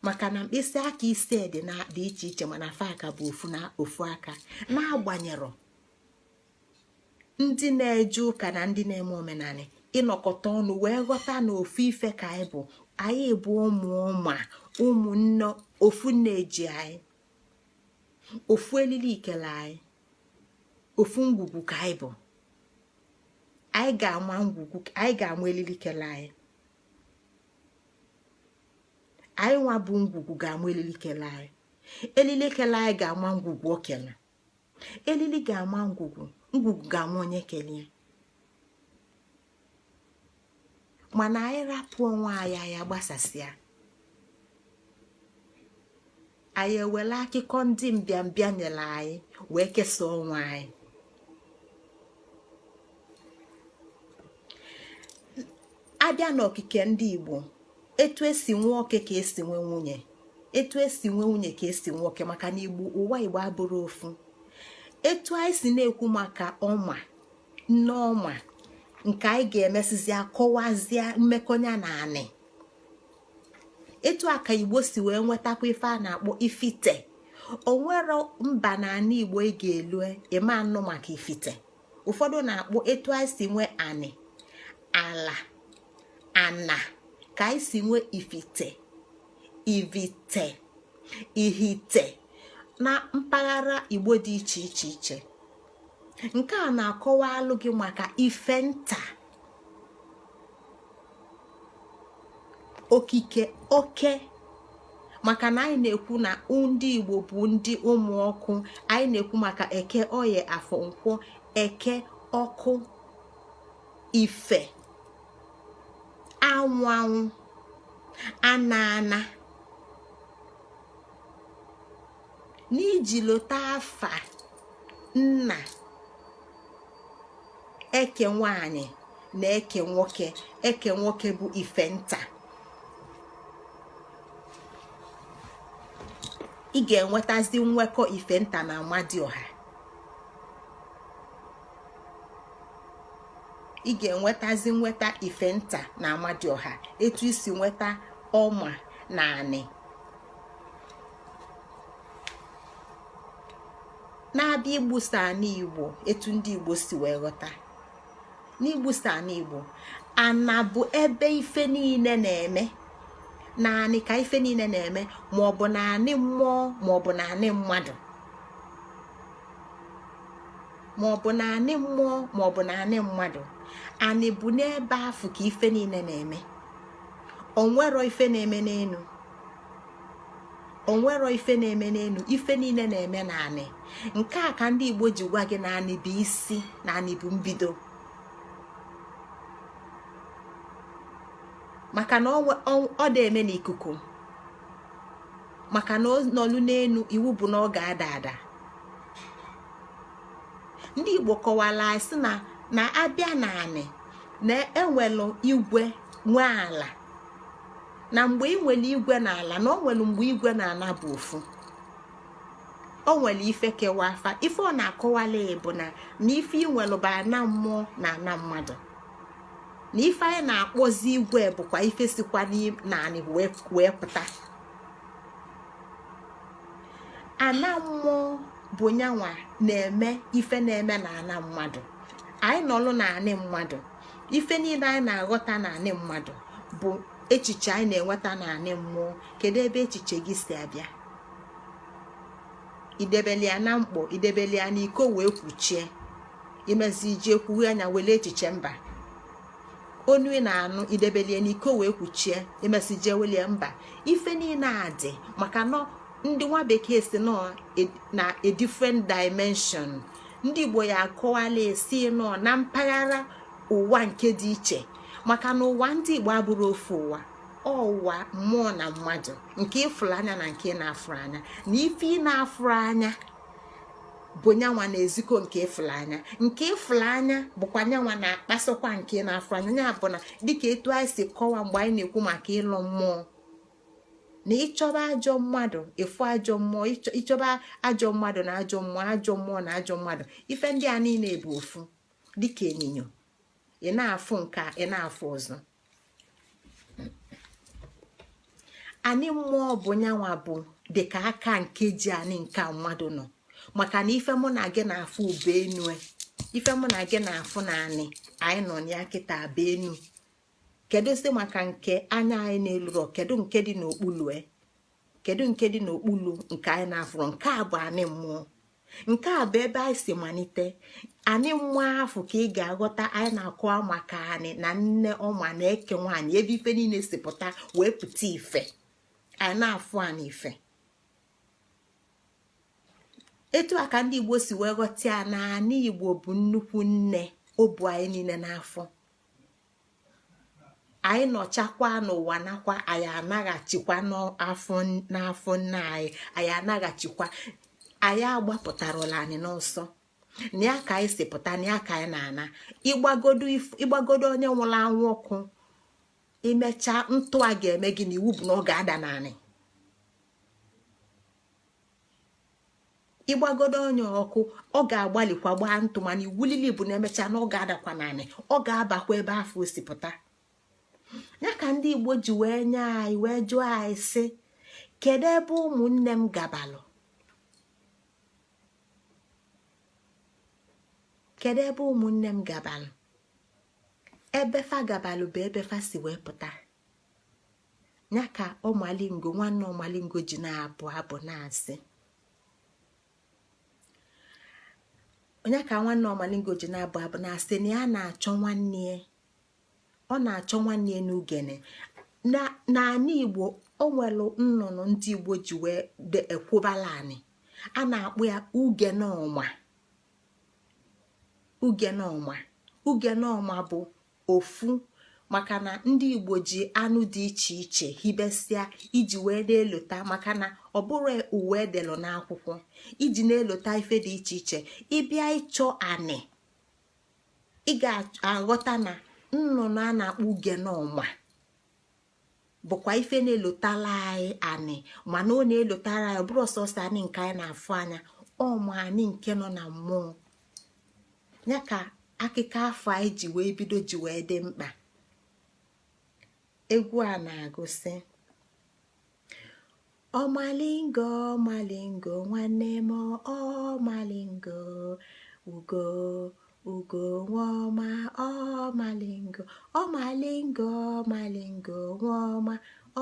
maka na mkpịsị aka ise dị na dị iche iche, mana fa aka bụ ofu na ofu aka. N'agbanyerọ ndị na-eje ụka na ndị na-eme omenala ịnọkọta ọnụ wee ghọta na ofu ife ka anyị bụ, anyị bụ ụmụ ọma, ụmụnne, ofu nne ji anyị, ofu elili ikele anyị, ofu ngwugwu ka anyị bụ. Anyị ga-ama ngwugwu, anyị ga-ama elili kele anyị. Anyị nwa bụ ngwugwu ga-ama elili kele anyị, elili kele anyị ga-ama ngwugwu o kele, elili ga-ama ngwugwu, ngwugwu ga-ama onye kelee. Mana anyị rapụ onwe anyị, anyị agbasasịa, anyị ewere akụkọ ndị mbịambịa nyere anyị wee kesaa onwe anyị. Abịa n'okike ndị Igbo, etu esi nwee oke ka esi nwee nwunye, etu esi nwee nwunye ka esi nwee oke, maka na Igbo, ụwa Igbo abụrọ ofu. Etu anyị si na-ekwu maka ọma nne ọma nke anyị ga-emesizi akọwazie mmekọ ya na anị, etu a ka Igbo si wee nwetakwa ife a na-akpọ ifite. O nwere mba na anị Igbo ị ga-elu ịma anụ maka ifite. Ụfọdụ na-akpọ etu anyị si nwee anị, ala, ana, ka anyị si nwee ifite, ivite, ihite na mpaghara Igbo dị iche iche iche. Nke a na-akọwa alụ gị maka ife nta okike oke, maka na anyị na-ekwu na ndị Igbo bụ ndị ụmụ ọkụ. Anyị na-ekwu maka Eke, Oye, Afọ, Nkwọ. Eke ọkụ, ife anwụ anwụ, ana ana. N'iji lota afa nna eke nwanyị na eke nwoke, eke nwoke bụ ife nta. Ị ga-enwetazi nwekọ ife nta na Amadioha. Ị ga-enwetazi nweta ife nta na Amadioha etu isi nweta ọma na anị. Na-abịa igbusa anị Igbo, etu ndị Igbo si wee ghọta n'igbusa anị Igbo, ana bụ ebe ife niile na-eme. Na anị ka ife niile na-eme, ma ọ bụ na anị mmụọ, ma ọ bụ na anị mmadụ, ma ọ bụ na anị mmụọ, ma ọ bụ na anị mmadụ. Anị bụ n'ebe afụ ka ife niile na-eme. Onwero ife na-eme n'enu, onwero ife na-eme n'enu, ife niile na-eme n'anị. Nke a ka ndị Igbo ji gwa gị na anị bụ isi, na anị bụ mbido. Maka na ọ dị-eme n'ikuku, maka na ọ nọlụ n'elu, iwu bụ na ọ ga-ada ada. Ndị Igbo kọwara anyị sị na na abịa na anị na enwelu igwe nwe ala, na mgbe ị nwere igwe na ala, na ọ nwere mgbe igwe na ala bụ ofu. O nwere ife kewa afa. Ife ọ na-akọwala bụ na na ife ị nwere bụ ana mmụọ na ana mmadụ, na ife anyị na-akpọzi igwe bụkwa ife sikwa n'anị wee pụta. Ana mmụọ bụ nyanwa na-eme ife na-eme na ana mmadụ. Anyị nọlụ na anị mmadụ, ife niile anyị na-aghọta na anị mmadụ bụ echiche anyị na-enweta na anị mmụọ. Kedu ebe echiche gị si abịa? Idebeli ya na mkpọ, idebeli ya n'iko wee kwuchie, imezi iji ekwughe anya wele echiche mba. Onu ị na-anụ, idebelie n'iko wee kwuchie, imesi jee welie mba. Ife niile a dị maka nọ ndị nwa bekee si nọ na a different dimension. Ndị Igbo ya akọwala esi nọ na mpaghara ụwa nke dị iche, maka na ụwa ndị Igbo abụrụ ofu ụwa. Ụwa mmụọ na mmadụ, nke ịfụrụ anya na nke ị na-afụrụ anya, na ife ị na-afụrụ anya bụ nyanwa na-ezikọ nke ịfụrụ anya, nke ịfụrụ anya bụkwa nyanwa na-akpasokwa nke ị na-afụrụ anya. Ya bụ na dịka etu anyị si kọwa mgbe anyị na-ekwu maka ịlọ mmụọ, na ịchọba ajọ mmadụ, ịfụ ajọ mmụọ, ịchọba ajọ mmadụ na ajọ mmụọ, ajọ mmụọ na ajọ mmadụ, ife ndị a niile bụ ofu. Dịka enyinyo, ị na-afụ nke ị na-afụ ọzọ. Anị mmụọ bụ nyanwa bụ dịka aka nke ji anị nke mmadụ nọ, maka na ife mụ na gị na-afụ bụ enu. Ife mụ na gị na-afụ na anị anyị nọ na ya kịta bụ enu. Kedụzi maka nke anya anyị na-eluro? Kedu nke dị n'okpulu e? Kedu nke dị n'okpulu nke anyị na-afụrụ? Nke a bụ anị mmụọ. Nke a bụ ebe anyị si malite. Anị mmụọ afụ ka ị ga-aghọta anyị na-akọwa maka anị na nne ọma na eke nwaanyị, ebe ife niile si pụta wee pụta ife. Anyị na-afụ anị ife. Etu a ka ndị Igbo si wee ghọta ya na anị Igbo bụ nnukwu nne, o bu anyị niile n'afọ. Anyị nọchakwa n'ụwa nakwa anyị anaghachikwa n'afọ nne anyị, anyị anaghachikwa. Anyị agbapụtarala anyị n'ọsọ na ya ka anyị si pụta, na ya ka anyị na-ana. Ịgbagodo onye nwụrụ anwụ ọkụ, imechaa ntụ a ga-eme gị na iwu bụ na ọ ga-ada n'anị. Ịgbagodo onye ọkụ, ọ ga-agbalịkwa gbaa ntụ, mana iwulili bụ na emechaa na ọ ga-adakwa n'anị, ọ ga-abakwa ebe afụ o si pụta. Ya ka ndị Igbo ji wee nye anyị wee jụọ anyị sị, kedu ebe ụmụnne m gabalụ? Kedu ebe ụmụnne m gabalụ? Ebe fa gabalụ bụ ebe fa si wee pụta. Ya ka ọmalingo, nwanne ọmalingo, ji na-abụ abụ na-asị, onye ka nwanne ọmalingo ji na-abụ abụ na-asị na ya na-achọ nwanne ya, ọ na-achọ nwanne ya n'ugene. N'anị Igbo, o nwere nnụnụ ndị Igbo ji wee ekwubala anị, a na-akpọ ya ugene ọma. Ugene ọma, ugene ọma bụ ofu, maka na ndị Igbo ji anụ dị iche iche hibesịa iji wee na-elota, maka na ọ bụrụ uwe edelụ n'akwụkwọ, iji na-elota ife dị iche iche. Ịbịa ịchọ anị, ị ga-aghọta na nnụnụ a na-akpọ ugene ọma bụkwa ife na-elotala anyị anị, mana ọ na-elotara anyị ọ bụrọ sọsọ anị nke anyị na-afụ anya, ọma anị nke nọ na mmụọ. Ya ka akụkọ afụ anyị ji wee bido ji wee dị mkpa. Egwu a na-agụsị: ọmalingo, ọmalingo, nwanne m, ọmalingo, ugo, ugo nwaọma, ọmalingo, ọmalingo, ọmalingo nwaọma,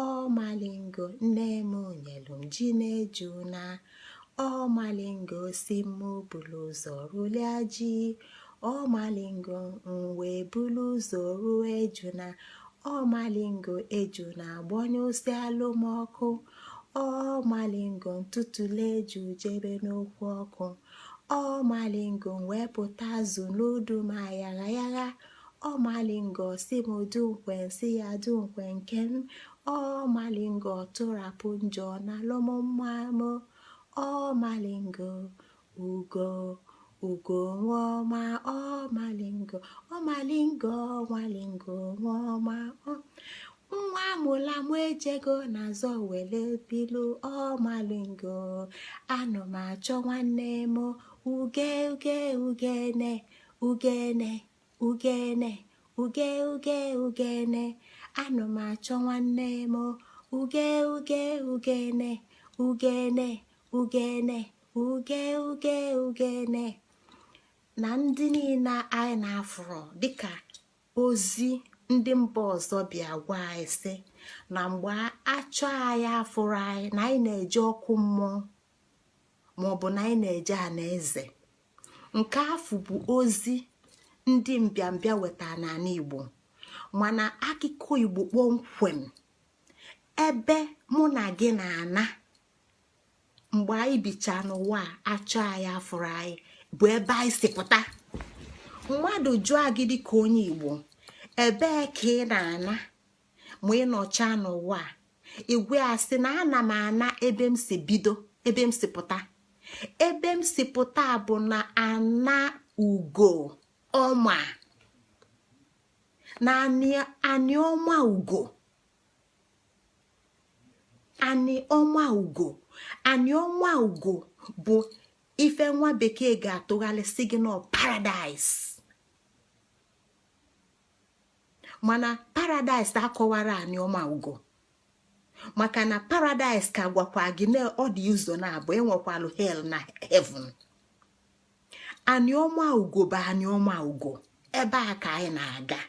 ọmalingo, nne m nyelu m ji na ejuna, ọmalingo sị m bulu ụzọ rulie ji, ọmalingo m wee bulu ụzọ ruo ejuna, ọmalingo ejuna agbọnyụsịalụ m ọkụ, ọmalingo m tụtụlụ eju jebe n'okwu ọkụ, ọmalingo m wee pụta azụ n'udu ma yagha yagha, Ọmalingo si m dunkwe, si ya dunkwe nke m. Ọmalingo tụrapụ njọ na alụmma m. Ọmalingo ugo ugo nwaọma. Ọmalingo ọmalingo nwalingo nwaọma. Nwa amụla mụ ejego n'azọ wele bilu. Ọmalingo anọ m achọ nwanne m. Uge uge ugene ugene ugene uge uge ugene anọ m achọ nwanne m. Uge uge ugene ugene ugene uge uge ugene. Na ndị niile anyị na-afụrụ dịka ozi ndị mba ọzọ bịa gwa anyị sị na mgbe achọ anyị afụrụ anyị na anyị na-eje ọkụ mmụọ maọbụ na anyị na-eje anaeze. Nke afụ bụ ozi ndị mbịambịa wetara n'ala Igbo. Mana akụkọ Igbo kpọmkwem ebe mụ na gị na-ana mgbe anyị bichaa n'ụwa achọ anyị afụrụ anyị bụ ebe anyị si pụta. Mmadụ jụọ gị dịka onye Igbo, ebee ka ị na-ana ma ị nọchaa n'ụwa? Igwe a sị na ana m ana ebe m si bido, ebe m si pụta. Ebe m si pụta bụ na ana ugo ọma, na anị ọma ugo, anị ọma ugo. Anị ọma ugo bụ ife nwa bekee ga-atụgharị sị gị nọ paradise. Mana paradise akọwara anị ọma ugo, maka na paradise ka gwakwa gị na ọ dị ụzọ naabọ, enwekwalụ hell na heaven. Anị ọma ugo bụ anị ọma ugo, ebe a ka anyị na-aga.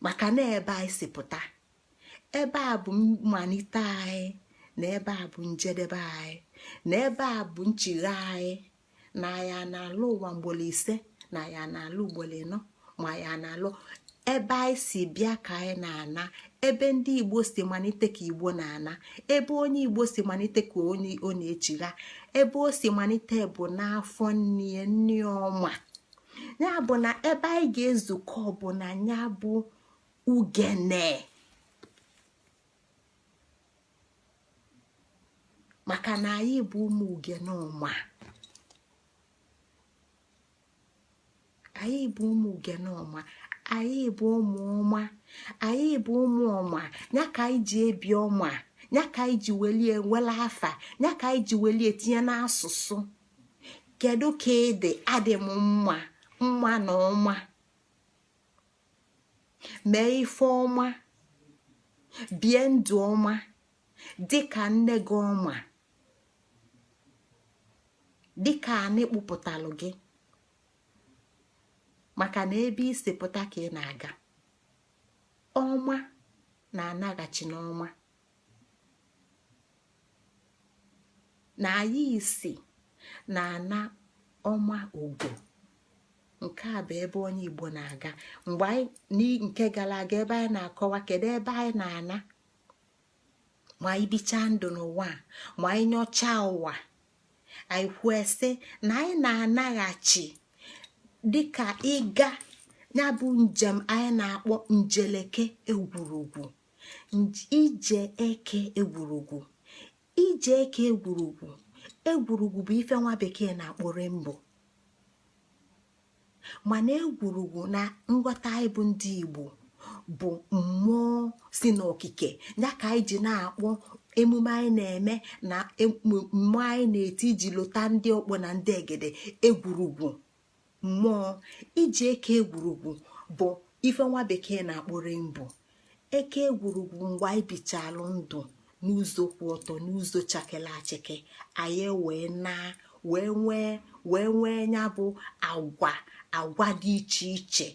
Maka na ebe anyị si pụta, ebe a bụ mmalite anyị, na ebe a bụ njedebe anyị, na ebe a bụ nchigha anyị, na ya na-alụ ụwa mgbolo ise, na ya na-alụ ugboro ịnọ, ma ya na-alụ ebe anyị si bịa ka anyị na-ana. Ebe ndị Igbo si malite ka Igbo na-ana, ebe onye Igbo si malite ka onye ọ na-echigha, ebe o si malite bụ n'afọ nne nne ọma. Ya bụ na ebe anyị ga-ezukọ bụ na ya bụ ugene, maka na anyị bụ ụmụ ugene ọma. Anyị bụ ụmụ ugene ọma, anyị bụ ụmụ ọma, anyị bụ ụmụ ọma. Ya ka anyị ji ebi ọma, ya ka anyị ji welie nwele afa, ya ka anyị ji welie tinye n'asụsụ. Kedu ka ị dị? Adị m mma, mma na ọma. Mee ife ọma, bie ndụ ọma dịka nne gị ọma, dịka anị kpụpụtalụ gị, maka na ebe i si pụta ka ị na-aga. Ọma na-anaghachi n'ọma. Na anyị si na ana ọma ugo. Nke a bụ ebe onye Igbo na-aga. Mgbe anyị nke gara aga, ebe anyị na-akọwa kedu ebe anyị na-ana ma anyị bichaa ndụ n'ụwa, ma anyị nyochaa ụwa, anyị kwuo sị na anyị na-anaghachi dịka ịga ya bụ njem anyị na-akpọ njeleke egwurugwu, ije eke egwurugwu, ije eke egwurugwu. Egwurugwu bụ ife nwa bekee na-akpọ rainbow, mana egwurugwu na nghọta anyị bụ ndị Igbo bụ mmụọ si n'okike. Ya ka anyị ji na-akpọ emume anyị na-eme na mmụọ anyị na-eti iji lụta ndị ọkpọ na ndị egede egwurugwu mmụọ. Ije eke egwurugwu bụ ife nwa bekee na-akpọ rainbow. Eke egwurugwu, mgbe anyị bichalụ ndụ n'ụzọ kwụ ọtọ, n'ụzọ chakele achake, anyị wee na wee nwee ya bụ agwa agwa dị iche iche,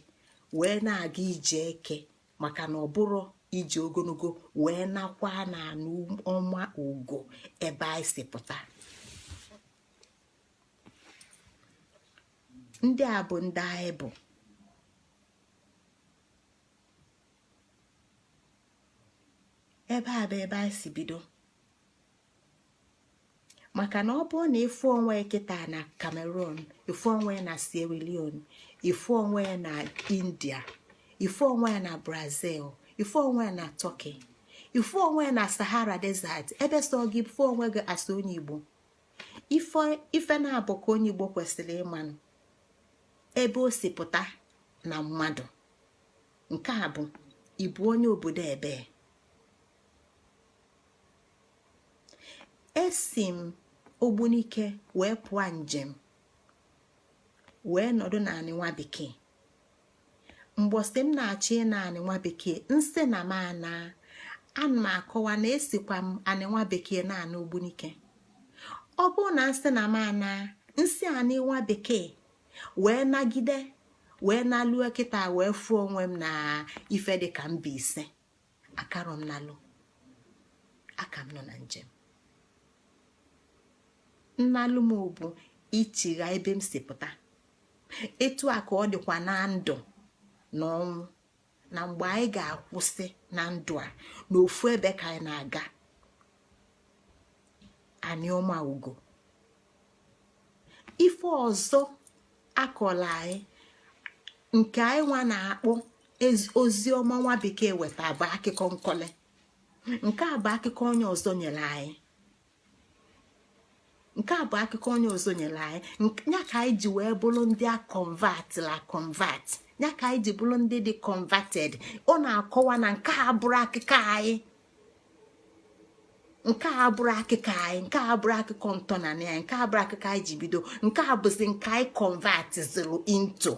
wee na-aga ije eke, maka na ọ bụrụ ije ogologo, wee nakwa na anụ ọma ugo ebe anyị si pụta. Ndị a bụ ndị anyị bụ. Ebe a bụ ebe anyị si bido. Maka na ọ bụrụ na ịfụ onwe kịta na Cameroon, ịfụ onwe na Sierra Leone, ịfụ onwe na India, ịfụ onwe na Brazil, ịfụ onwe na Turkey, ịfụ onwe na Sahara Desert, ebe so gị fụ onwe gị asị onye Igbo, ife na-abụ ka onye Igbo kwesịrị ịmanụ ebe o si pụta na mmadụ. Nke a bụ ịbụ onye obodo ebee. Esi m Ogbunike wee pụọ njem wee nọdụ n'anị nwa bekee. Mgbọsị m na-achọ ịna anị nwa bekee, nsị na m ana, ana m akọwa na esikwa m anị nwa bekee na-ana Ogbunike. Ọ bụrụ na nsị na m ana, nsị anị nwa bekee wee nagide wee nalue kịta wee fụọ onwe m na ife dị ka Mbaise, akarọ m nalụ, aka m nọ na njem. Nnalụ m bụ ichigha ebe m si pụta. Etu a ka ọ dịkwa na ndụ na ọnwụ, na mgbe anyị ga-akwụsị na ndụ a, na ofu ebe ka anyị na-aga, anị ọma ugo. Ife ọzọ akọla anyị nke anyị nwa na-akpọ ozi ọma nwa bekee weta bụ akụkọ nkọle. Nke a bụ akụkọ onye ọzọ nyere anyị. Nke a bụ akụkọ onye ọzọ nyere anyị. Ya ka anyị ji wee bụrụ ndị a convert la convert, ya ka anyị ji bụrụ ndị dị converted. Ọ na-akọwa na nke a bụrụ akụkọ anyị, nke a bụrụ akụkọ anyị, nke a bụrụ akụkọ ntọnanị anyị, nke a bụrụ akụkọ anyị ji bido, nke a bụzi nke anyị convert zuru into.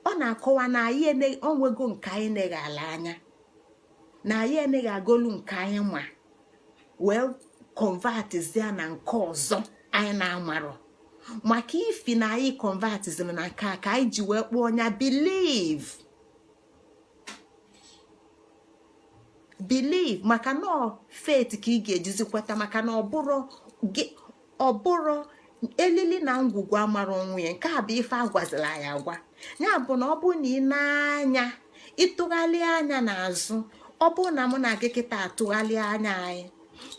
Ọ na-akọwa na anyị onwego nke anyị neghala anya, na anyị eneghị agolu nke anyị ma wee convertzie na nke ọzọ anyị na-amarọ. Maka ifi na anyị convertziri na nke a ka anyị ji wee kpọọ ya believe. Believe, maka na faith ka ị ga-ejizi kweta, maka na ọ bụrụ elili na ngwugwu amara onwe ya. Nke a bụ ife agwazila anyị agwa. Ya bụ na ọ bụ na ị na-anya ịtụgharị anya n'azụ, ọ bụ na mụ na gị kịta atụgharị anya anyị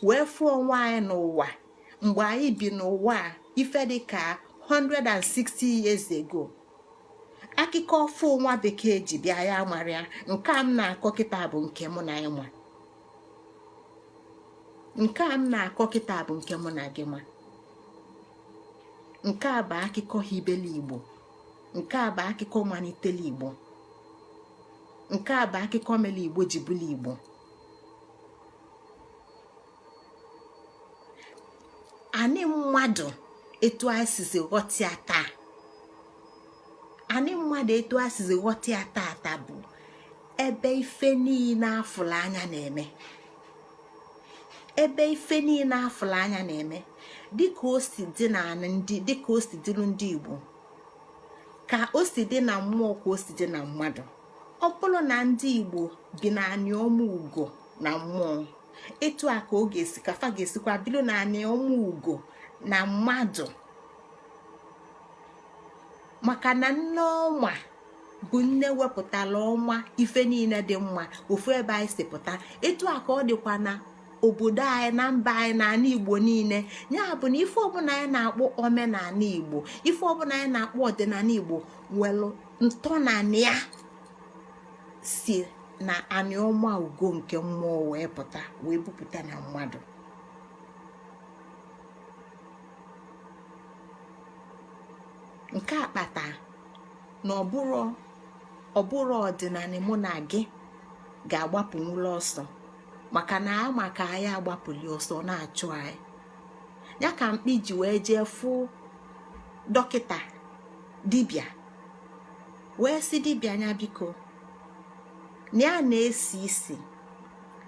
wee fụọ onwe anyị n'ụwa mgbe anyị bi n'ụwa a ife dị ka 160 years ago, akụkọ ọfụ nwa bekee ji bịa ya mara ya. Nke a m na-akọ kịta bụ nke mụ na ịma. Nke a m na-akọ kịta bụ nke mụ na gị ma. Nke a bụ akụkọ hibele Igbo. Nke a bụ akụkọ malitele Igbo. Nke a bụ akụkọ mere Igbo ji bụlụ Igbo. Anyị mmadụ etu anyị sizi ghọta ya taa, anyị mmadụ etu anyị sizi ghọta ya taata bụ ebe ife niile afụlụ anya na-eme, ebe ife niile afụlụ anya na-eme, dịka o si dị na ndị, dịka o si dịrị ndị Igbo, ka o si dị na mmụọ, ka o si dị na mmadụ. Ọ bụrụ na ndị Igbo bi na anị ọma ugo na mmụọ, etu a ka ọ ga-esi ka fa ga-esikwa bido na anị ọma ugo na mmadụ. Maka na nne ọma bụ nne wepụtara ọma ife niile dị mma ofu ebe anyị si pụta. Etu a ka ọ dịkwa na obodo anyị, na mba anyị, na ala Igbo niile. Ya bụ na ife ọbụla anyị na-akpọ omenala Igbo, ife ọbụla anyị na-akpọ ọdịnala Igbo nwere ntọnanị ya si na anị ọma ugo nke mmụọ wee pụta, wee bupụta na mmadụ. Nke a kpata na ọ bụrụ ọdịnala mụ na gị ga-agbapụnwulu ọsọ, maka na ama ka anyị agbapụli ọsọ na-achụ anyị. Ya ka mkpi ji wee jee fụ dọkịta dibịa, wee sị dibịa nya biko na ya na-esi isi,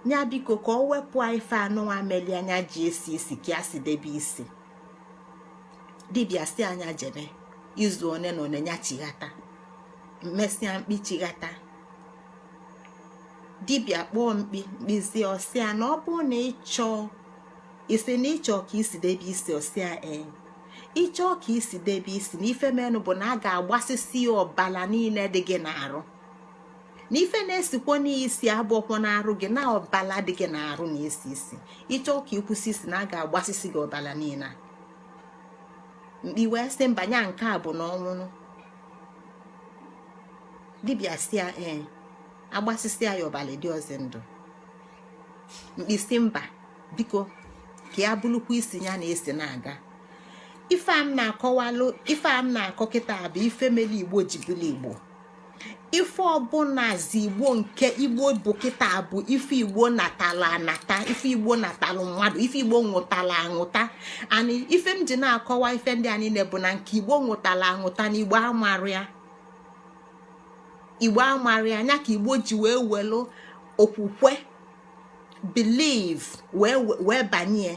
nya biko ka ọ wepụ ife anụnwa meli anya ji esi isi, ka ya si debe isi. Dibịa si anya jebe izu one na one, ya chighata. Mesịa mkpi chighata, dibịa kpọọ mkpi, mkpizie ọsịa na ọ bụrụ na ịchọọ isi na ịchọ ka isi debe isi, ọsịa ee, ịchọọ ka isi debe isi na ife menụ bụ na a ga-agbasisi ọbala niile dị gị n'arụ. Na ife na-esikwa n'isi abụọkwọ n'arụ gị, na ọbala dị gị na-arụ na-esi isi. Ịchọ ka ịkwụsị isi, na a ga-agbasisi gị ọbala niile. Mkpi wee sị mba, nya nke a bụ na ọnwụnụ. Dibịa si ya ee, agbasisi ya ọbala dị ọzọ ndụ. Mkpi si mba, biko, ka ya bụrụkwa isi ya na-esi na-aga. Ife a m na-akọwalụ, ife a m na-akọ kịta bụ ife mere Igbo ji bụrụ Igbo. Ife ọbụla zi Igbo nke Igbo bụ kịta bụ ife Igbo natala anata, ife Igbo natalụ mmadụ, ife Igbo nwụtala aṅụta. Ani ife m ji na-akọwa ife ndị a niile bụ na nke Igbo nwụtala aṅụta na Igbo amarụ ya, Igbo amarụ ya anya, ka Igbo ji wee welu okwukwe, believe, wee banye,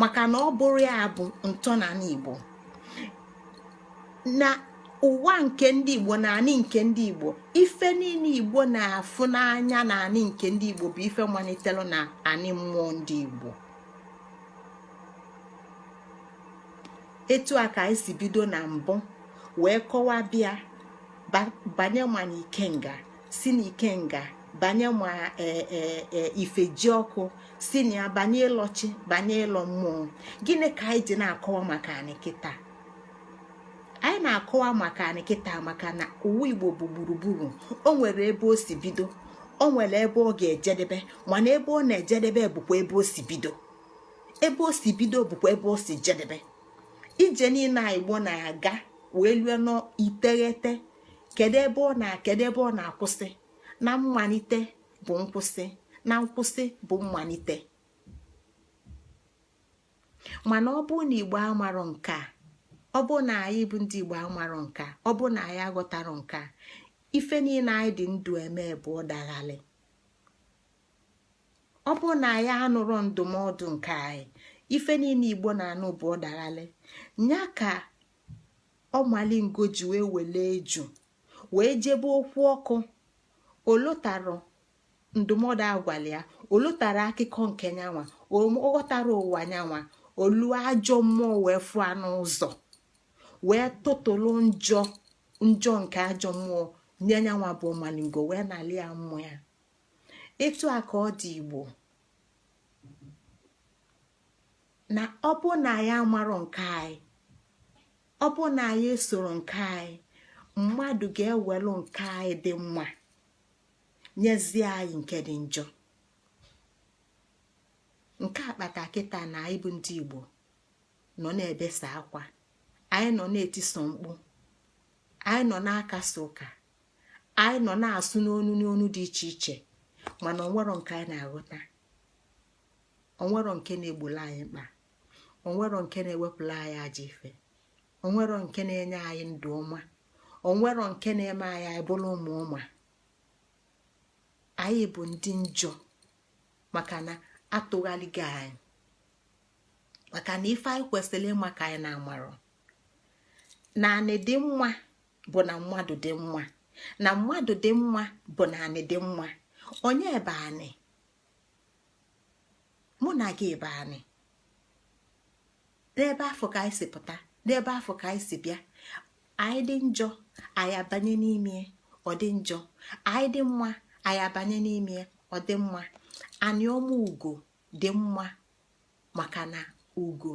maka na ọ bụrụ ya bụ ntọala Igbo na ụwa nke ndị Igbo na anị nke ndị Igbo. Ife niile Igbo na-afụ n'anya na anị nke ndị Igbo bụ ife malitelu na anị mmụọ ndị Igbo. Etu a ka anyị si bido na mbụ wee kọwa, bịa banye ma na ikenga, si na ikenga banye ma ifejiọkụ, si na ya banye ịlọchi, banye ịlọ mmụọ. Gịnị ka anyị ji na-akọwa maka anị kịta? Anyị na-akọwa maka anị kịta maka na ụwa Igbo bụ gburugburu. O nwere ebe o si bido, o nwere ebe ọ ga-ejedebe, mana ebe ọ na-ejedebe bụkwa ebe o si bido, ebe o si bido bụkwa ebe o si jedebe. Ije niile a Igbo na-aga wee lue n'iteghete, kedu ebe ọ na kedu ebe ọ na-akwụsị? Na mmalite bụ nkwụsị, na nkwụsị bụ mmalite. Mana ọ bụ na Igbo amarọ nke a, ọ bụ na anyị bụ ndị Igbo amarọ nke a, ọ bụ na anyị aghọtarọ nke a, ife niile anyị dị ndụ eme bụ ọdaghalị. Ọ bụ na anyị anụrọ ndụmọdụ nke anyị, ife niile Igbo na-anụ bụ ọdaghalị. Nya ka ọmalingo ji wee wele eju wee jebe okwu ọkụ. Olotarọ ndụmọdụ agwala ya, olotara akụkọ nke nyanwa, ọ ghọtara ụwa nyanwa. Olu ajọ mmụọ wee fụọ n'ụzọ, wee tụtụlụ njọ njọ nke ajọ mmụọ nye nyanwa bụ ọmalingo, wee nali ya mmụọ ya. Etu a ka ọ dị Igbo, na ọ bụ na anyị amarọ nke anyị, ọ bụ na anyị esoro nke anyị, mmadụ ga-ewelu nke anyị dị mma nyezie anyị nke dị njọ. Nke a kpata kịta na anyị bụ ndị Igbo nọ na-ebesa akwa, anyị nọ na-etiso mkpu, anyị nọ na-akasa ụka, anyị nọ na-asụ n'onu n'onu dị iche iche, mana onwero nke anyị na-aghọta, onwero nke na-egbolo anyị mkpa, onwero nke na-ewepụla anyị ajọ ife, onwero nke na-enye anyị ndụ ọma, onwero nke na-eme anyị anyị bụrụ ụmụ ọma. Anyị bụ ndị njọ maka na atụghaligo anyị, maka na ife anyị kwesịrị ịma ka anyị na-amarọ. Na anị dị mma bụ na mmadụ dị mma, na mmadụ dị mma bụ na anị dị mma. Onye bụ anị? Mụ na gị bụ anị. N'ebe afọ ka anyị si pụta, n'ebe afọ ka anyị si bịa. Anyị dị njọ, anyị abanye n'ime, ọ dị njọ. Anyị dị mma, anyị abanye n'ime, ọ dị mma. Anị ọma ugo dị mma maka na ugo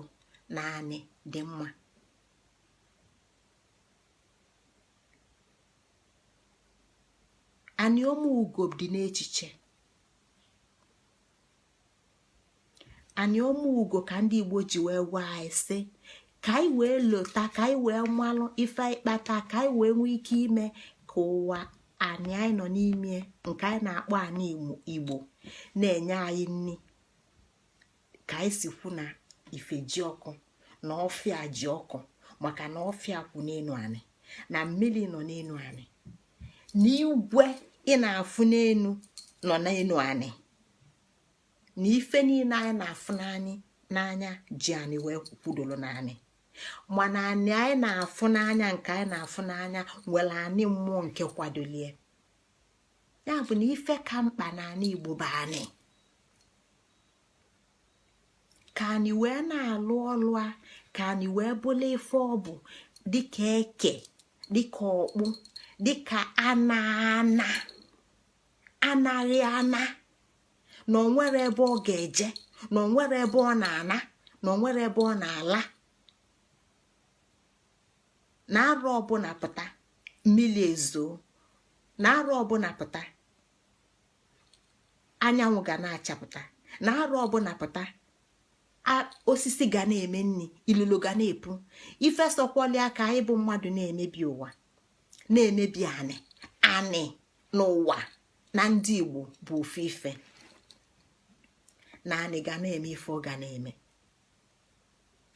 na anị dị mma. Anị ọma ugo dị n'echiche. Anị ọma ugo ka ndị Igbo ji wee gwa anyị sị ka anyị wee lota, ka anyị wee malụ ife anyị kpata, ka anyị wee nwee ike ime ka ụwa anị anyị nọ n'ime, nke anyị na-akpọ anị Igbo, na-enye anyị nni. Ka anyị si kwu na ife ji ọkụ na ọfịa ji ọkụ, maka na ọfịa kwụ n'elu anị, na mmiri nọ n'elu anị, na igwe ị na-afụ n'elu nọ n'elu anị, na ife niile anyị na-afụ n'anyị n'anya ji anị wee kwudoro n'anị. Mana anị anyị na-afụ n'anya, nke anyị na-afụ n'anya, nwere anị mmụọ nke kwadolie ya. Bụ na ife ka mkpa na anị Igbo bụ anị, ka anyị wee na-alụ ọlụ a, ka anyị wee bụla ife ọ bụ, dịka eke, dịka ọkpụ, Dịka ana ana anaghị ana, na onwere ebe ọ ga-eje, na onwere ebe ọ na-ana, na onwere ebe ọ na-ala, na arọ ọbụla pụta mmiri ezo, na arọ ọbụla pụta anyanwụ ga na-achapụta, na arọ ọbụla pụta osisi ga na-eme nri, ilulu ga na-epu. Ife sọkwọlia ka anyị bụ mmadụ na-emebi ụwa, na-emebi anị. Anị n'ụwa na ndị Igbo bụ ofu ife, na anị ga na-eme ife ọ ga na-eme,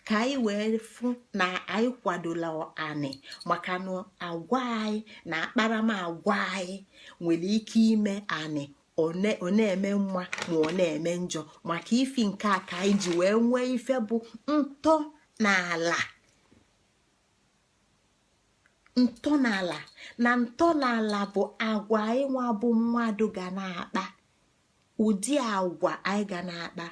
ka anyị wee fụ na anyị kwadola anị, maka na agwa anyị na akparamagwa anyị nwere ike ime anị ọ na-eme mma ma ọ na-eme njọ. Maka ifi nke a ka anyị ji wee nwee ife bụ ntọala. Ntọala na ntọala bụ agwa anyị nwa bụ mmadụ ga na-akpa, ụdị agwa anyị ga na-akpa,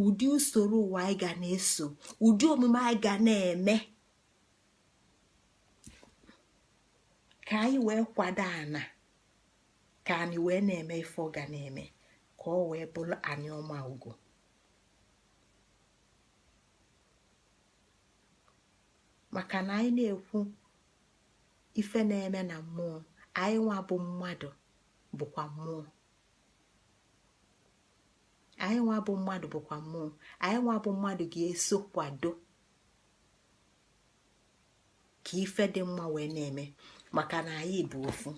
ụdị usoro ụwa anyị ga na-eso, ụdị omume anyị ga na-eme, ka anyị wee kwado ana, ka anyị wee na-eme ife ọ ga na-eme, ka ọ wee bụrụ anyị ọma ugo. Maka na anyị na-ekwu ife na-eme na mmụọ, anyị nwa bụ mmadụ bụkwa mmụọ, anyị nwa bụ mmadụ bụkwa mmụọ, anyị nwa bụ mmadụ ga-eso kwado ka ife dị mma wee na-eme, maka na anyị bụ ofu.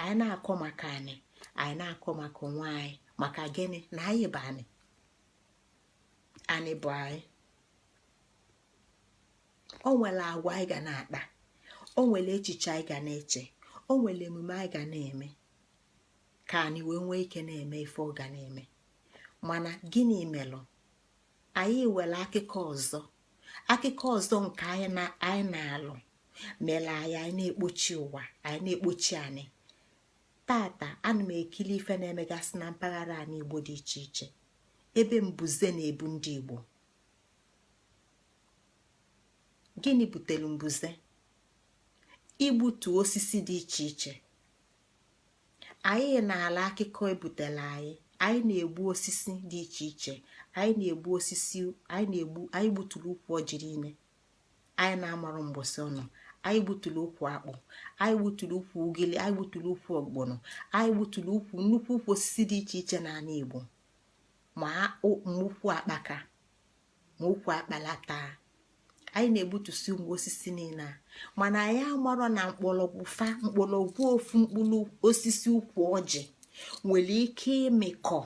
Anyị na-akọ maka anyị, anyị na-akọ maka onwe anyị. Maka gịnị? Na anyị bụ anyị, anyị bụ anyị. O nwere agwa anyị ga na-akpa, o nwere echiche anyị ga na-eche, o nwere omume anyị ga na-eme, ka anyị wee nwee ike na-eme ife ọ ga na-eme. Mana gịnị melụ anyị were akụkọ ọzọ, akụkọ ọzọ nke anyị na-alụ mere anyị, anyị na-ekpochi ụwa, anyị na-ekpochi anyị? Tata ana m ekili ife na-emegasị na mpaghara anyị Igbo dị iche iche, ebe mbuze na-ebu ndị Igbo. Gịnị butere mbuze? Igbutu osisi dị iche iche. Anyị na-ala akụkọ ebutela anyị, anyị na-egbu osisi dị iche iche, anyị na-egbu osisi, anyị na-egbu, anyị gbuturu ukwu ọjị niile anyị na-amarụ mgbọsị ọnụ, anyị gbuturu ukwu akpụ, anyị gbuturu ukwu ugili, anyị gbuturu ukwu ogbono, anyị gbuturu ukwu nnukwu ukwu osisi dị iche iche n'ala Igbo, ma ukwu akpaka, ma ukwu akpalata. Anyị na-egbutusi ụmụ osisi niile a, mana anyị amarọ na mkpọrọgwụ fa, mkpọrọgwụ ofu mkpụrụ osisi ukwu ọjị nwere ike ịmịkọ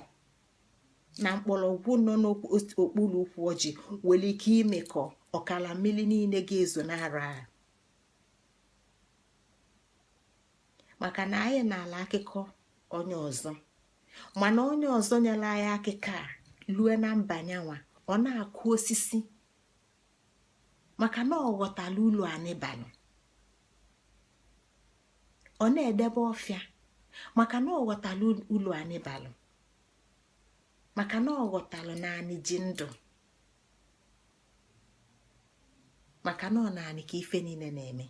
na mkpọrọgwụ nọ n'okpuru ukwu ọjị nwere ike ịmịkọ ọkara mmiri niile ga-ezo n'arọ a. Maka na anyị na-ala akụkọ onye ọzọ, mana onye ọzọ nyere anyị akụkọ a lue na mba nyanwa, ọ na-akụ osisi maka na ọ ghọtala ulu anyị balụ. Ọ na-edebe ọfịa maka na ọ ghọtala ulu anyị balụ, maka na ọ ghọtalụ na anyị ji ndụ, maka na ọ n'anị ka ife niile na-eme.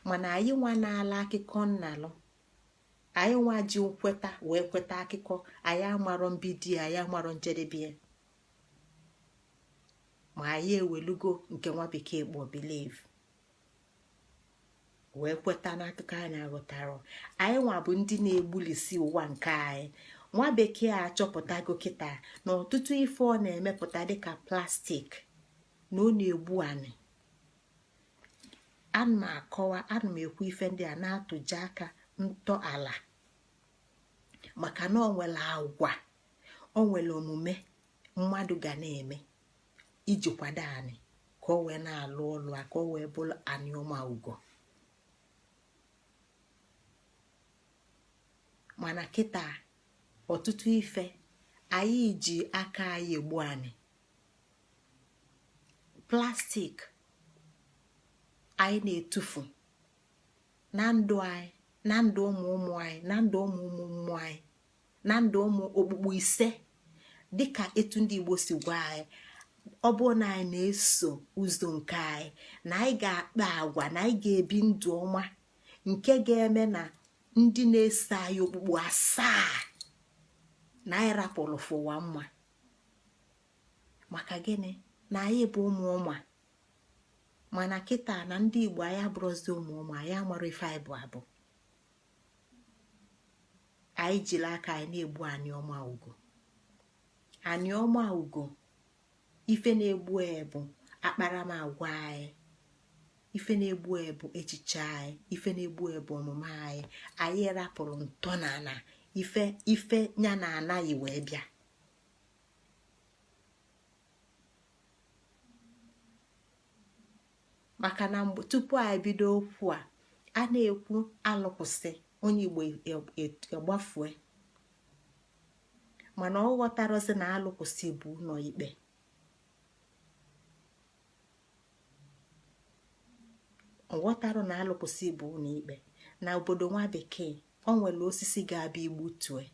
Mana anyị nwa na-ala akụkọ nnalụ, anyị nwa ji nkweta wee kweta akụkọ, anyị amarọ mbido ya, anyị amarọ njedebe ya, ma anyị ewelugo nke nwa bekee kpọ belief wee kweta n'akụkọ anyị aghọtara. Anyị nwa bụ ndị na-egbulisi ụwa nke anyị. Nwa bekee achọpụtago kịta na ọtụtụ ife ọ na-emepụta dịka plastik na ọ na-egbu anị. Ana m akọwa, ana m ekwu ife ndị a na-atụje aka ntọala, maka na ọ nwere agwa, o nwere omume mmadụ ga na-eme iji kwado anị ka ọ wee na-alụ ọlụ a, ka ọ wee bụrụ anị ọma ugo. Mana kịta ọtụtụ ife anyị ji aka anyị egbu anị. Plastik anyị na-etufu na ndụ anyị, na ndụ ụmụ ụmụ anyị, na ndụ ụmụ ụmụ ụmụ anyị, na ndụ ụmụ okpukpu ise, dịka etu ndị Igbo si gwa anyị Ọ bụrụ na anyị na-eso ụzọ nke anyị, na anyị ga-akpa agwa, na anyị ga-ebi ndụ ọma nke ga-eme na ndị na-eso anyị okpukpu asaa na anyị rapụrụ fụwa mma. Maka gịnị? Na anyị bụ ụmụ ọma. Mana kịta na ndị Igbo, anyị abụrụzi ụmụ ụmụ anyị amara ife anyị bụ abụ. Anyị jiri aka anyị na-egbu anyị ọma ugo, anyị ọma ugo. Ife na-egbu ya bụ akparamagwa anyị, ife na-egbu ya bụ echiche anyị, ife na-egbu ya bụ omume anyị. Anyị rapụrụ ntọnala ife ife ya na anaghị wee bịa. Maka na mgbe tupu anyị bido okwu a, a na-ekwu alụkwụsị, onye Igbo agbafue, mana ọ ghọtarozi na alụkwụsị bụ ụlọ ikpe. Ọ ghọtara na alụkwụsị bụ ụlọ ikpe. Na obodo nwa bekee, o nwere osisi ga-abịa igbutue,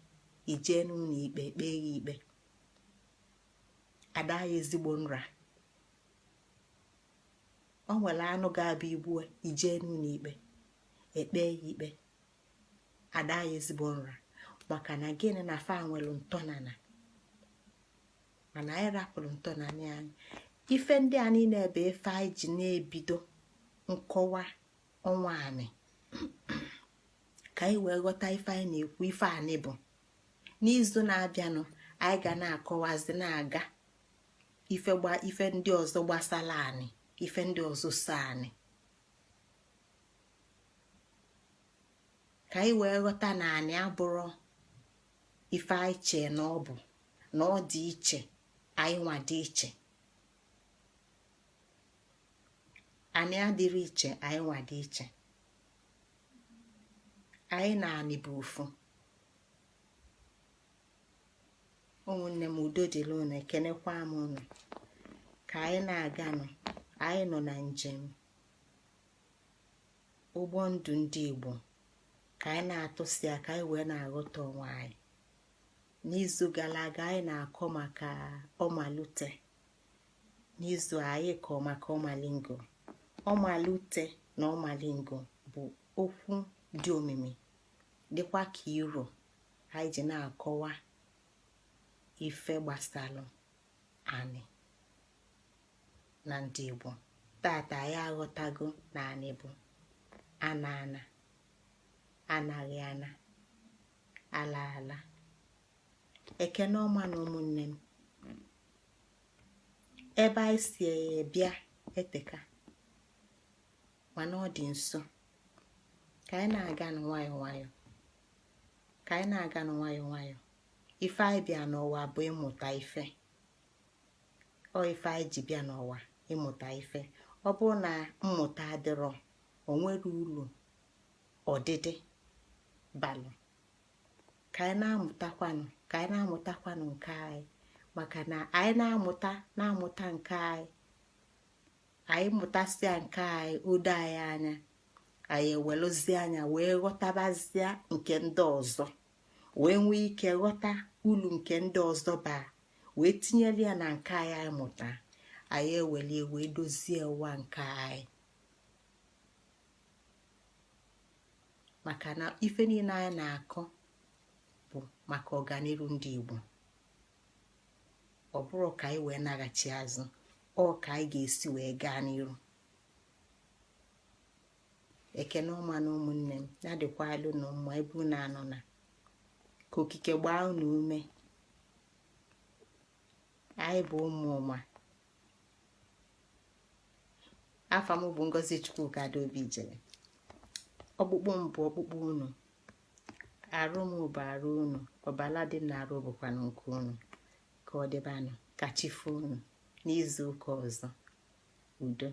ijee n'ụlọ ikpe kpee ya ikpe, ada ya ezigbo nra. O nwere anụ ga-abịa igbue, ijee n'ụlọ ikpe ekpe ya ikpe, ada ya ezigbo nra. Maka na gịnị? Na fa nwere ntọnala, mana anyị rapụrụ ntọnala anyị. Ife ndị a niile bụ ife anyị ji na-ebido nkọwa ọnwa anị, ka anyị wee ghọta ife anyị na-ekwu, ife anị bụ. N'izu na-abịanụ, anyị ga na-akọwazi na-aga ife gba ife ndị ọzọ gbasara anị, ife ndị ọzọ so anị, ka anyị wee ghọta na anị abụrụ ife anyị chee na ọ bụ, na ọ dị iche. Anyị nwa dị iche, anị adịrị iche, anyị nwa dị iche. Anyị na anị bụ ofu. Ụmụnne m, udo dịrị unu. Ekenekwa m unu ka anyị na-aganụ. Anyị nọ na njem ụgbọ ndụ ndị Igbo, ka anyị na-atụsi aka anyị wee na-aghọta onwe anyị. N'izu gara aga, anyị na-akọ maka ọmalute. N'izu anyị kọ maka ọmalingo. Ọmalute na ọmalingo bụ okwu dị omimi, dịkwa ka iro anyị ji na-akọwa ife gbasalụ anị na ndị Igbo. Tata anyị aghọtago na anị bụ ana ana, anaghị ana, ala ala. Ekene ọma na ụmụnne m. Ebe anyị si bịa eteka, mana ọ dị nso. Ka anyị na-aga nwayọọ nwayọọ, ka anyị na-aga nwayọọ nwayọọ. Ife anyị bịa n'ụwa bụ ịmụta ife. Ọ ife anyị ji bịa n'ụwa, ịmụta ife. Ọ bụrụ na mmụta adịrọ, o nwere ulu ọdịdị balụ. Ka anyị na-amụtakwanụ, ka anyị na-amụtakwanụ nke anyị, maka na anyị na-amụta na-amụta nke anyị, anyị mụtasịa nke anyị, odo anyị anya, anyị ewelụzie anya wee ghọtabazie nke ndị ọzọ, wee nwee ike ghọta ulu nke ndị ọzọ baa, wee tinyere ya na nke anyị. Anyị mụta, anyị ewelie wee dozie ụwa nke anyị. Maka na ife niile anyị na-akọ bụ maka ọganiru ndị Igbo. Ọ bụrụ ka anyị wee naghachi azụ, ọ ka anyị ga-esi wee gaa n'iru. Ekene ọma na ụmụnne m. Ya dịkwalụ unu mma ebe unu anọ, na ka okike gbaa unu ume. Anyị bụ ụmụ ọma. Afa m bụ Ngozi Chukwuka Adaobi Ijele. Ọkpụkpụ m bụ ọkpụkpụ unu, arụ m bụ arụ unu, ọbala dị m n'arụ bụkwanụ nke unu. Ka ọ dịbanụ, ka chi fo unu n'izu ụka ọzọ. Udo.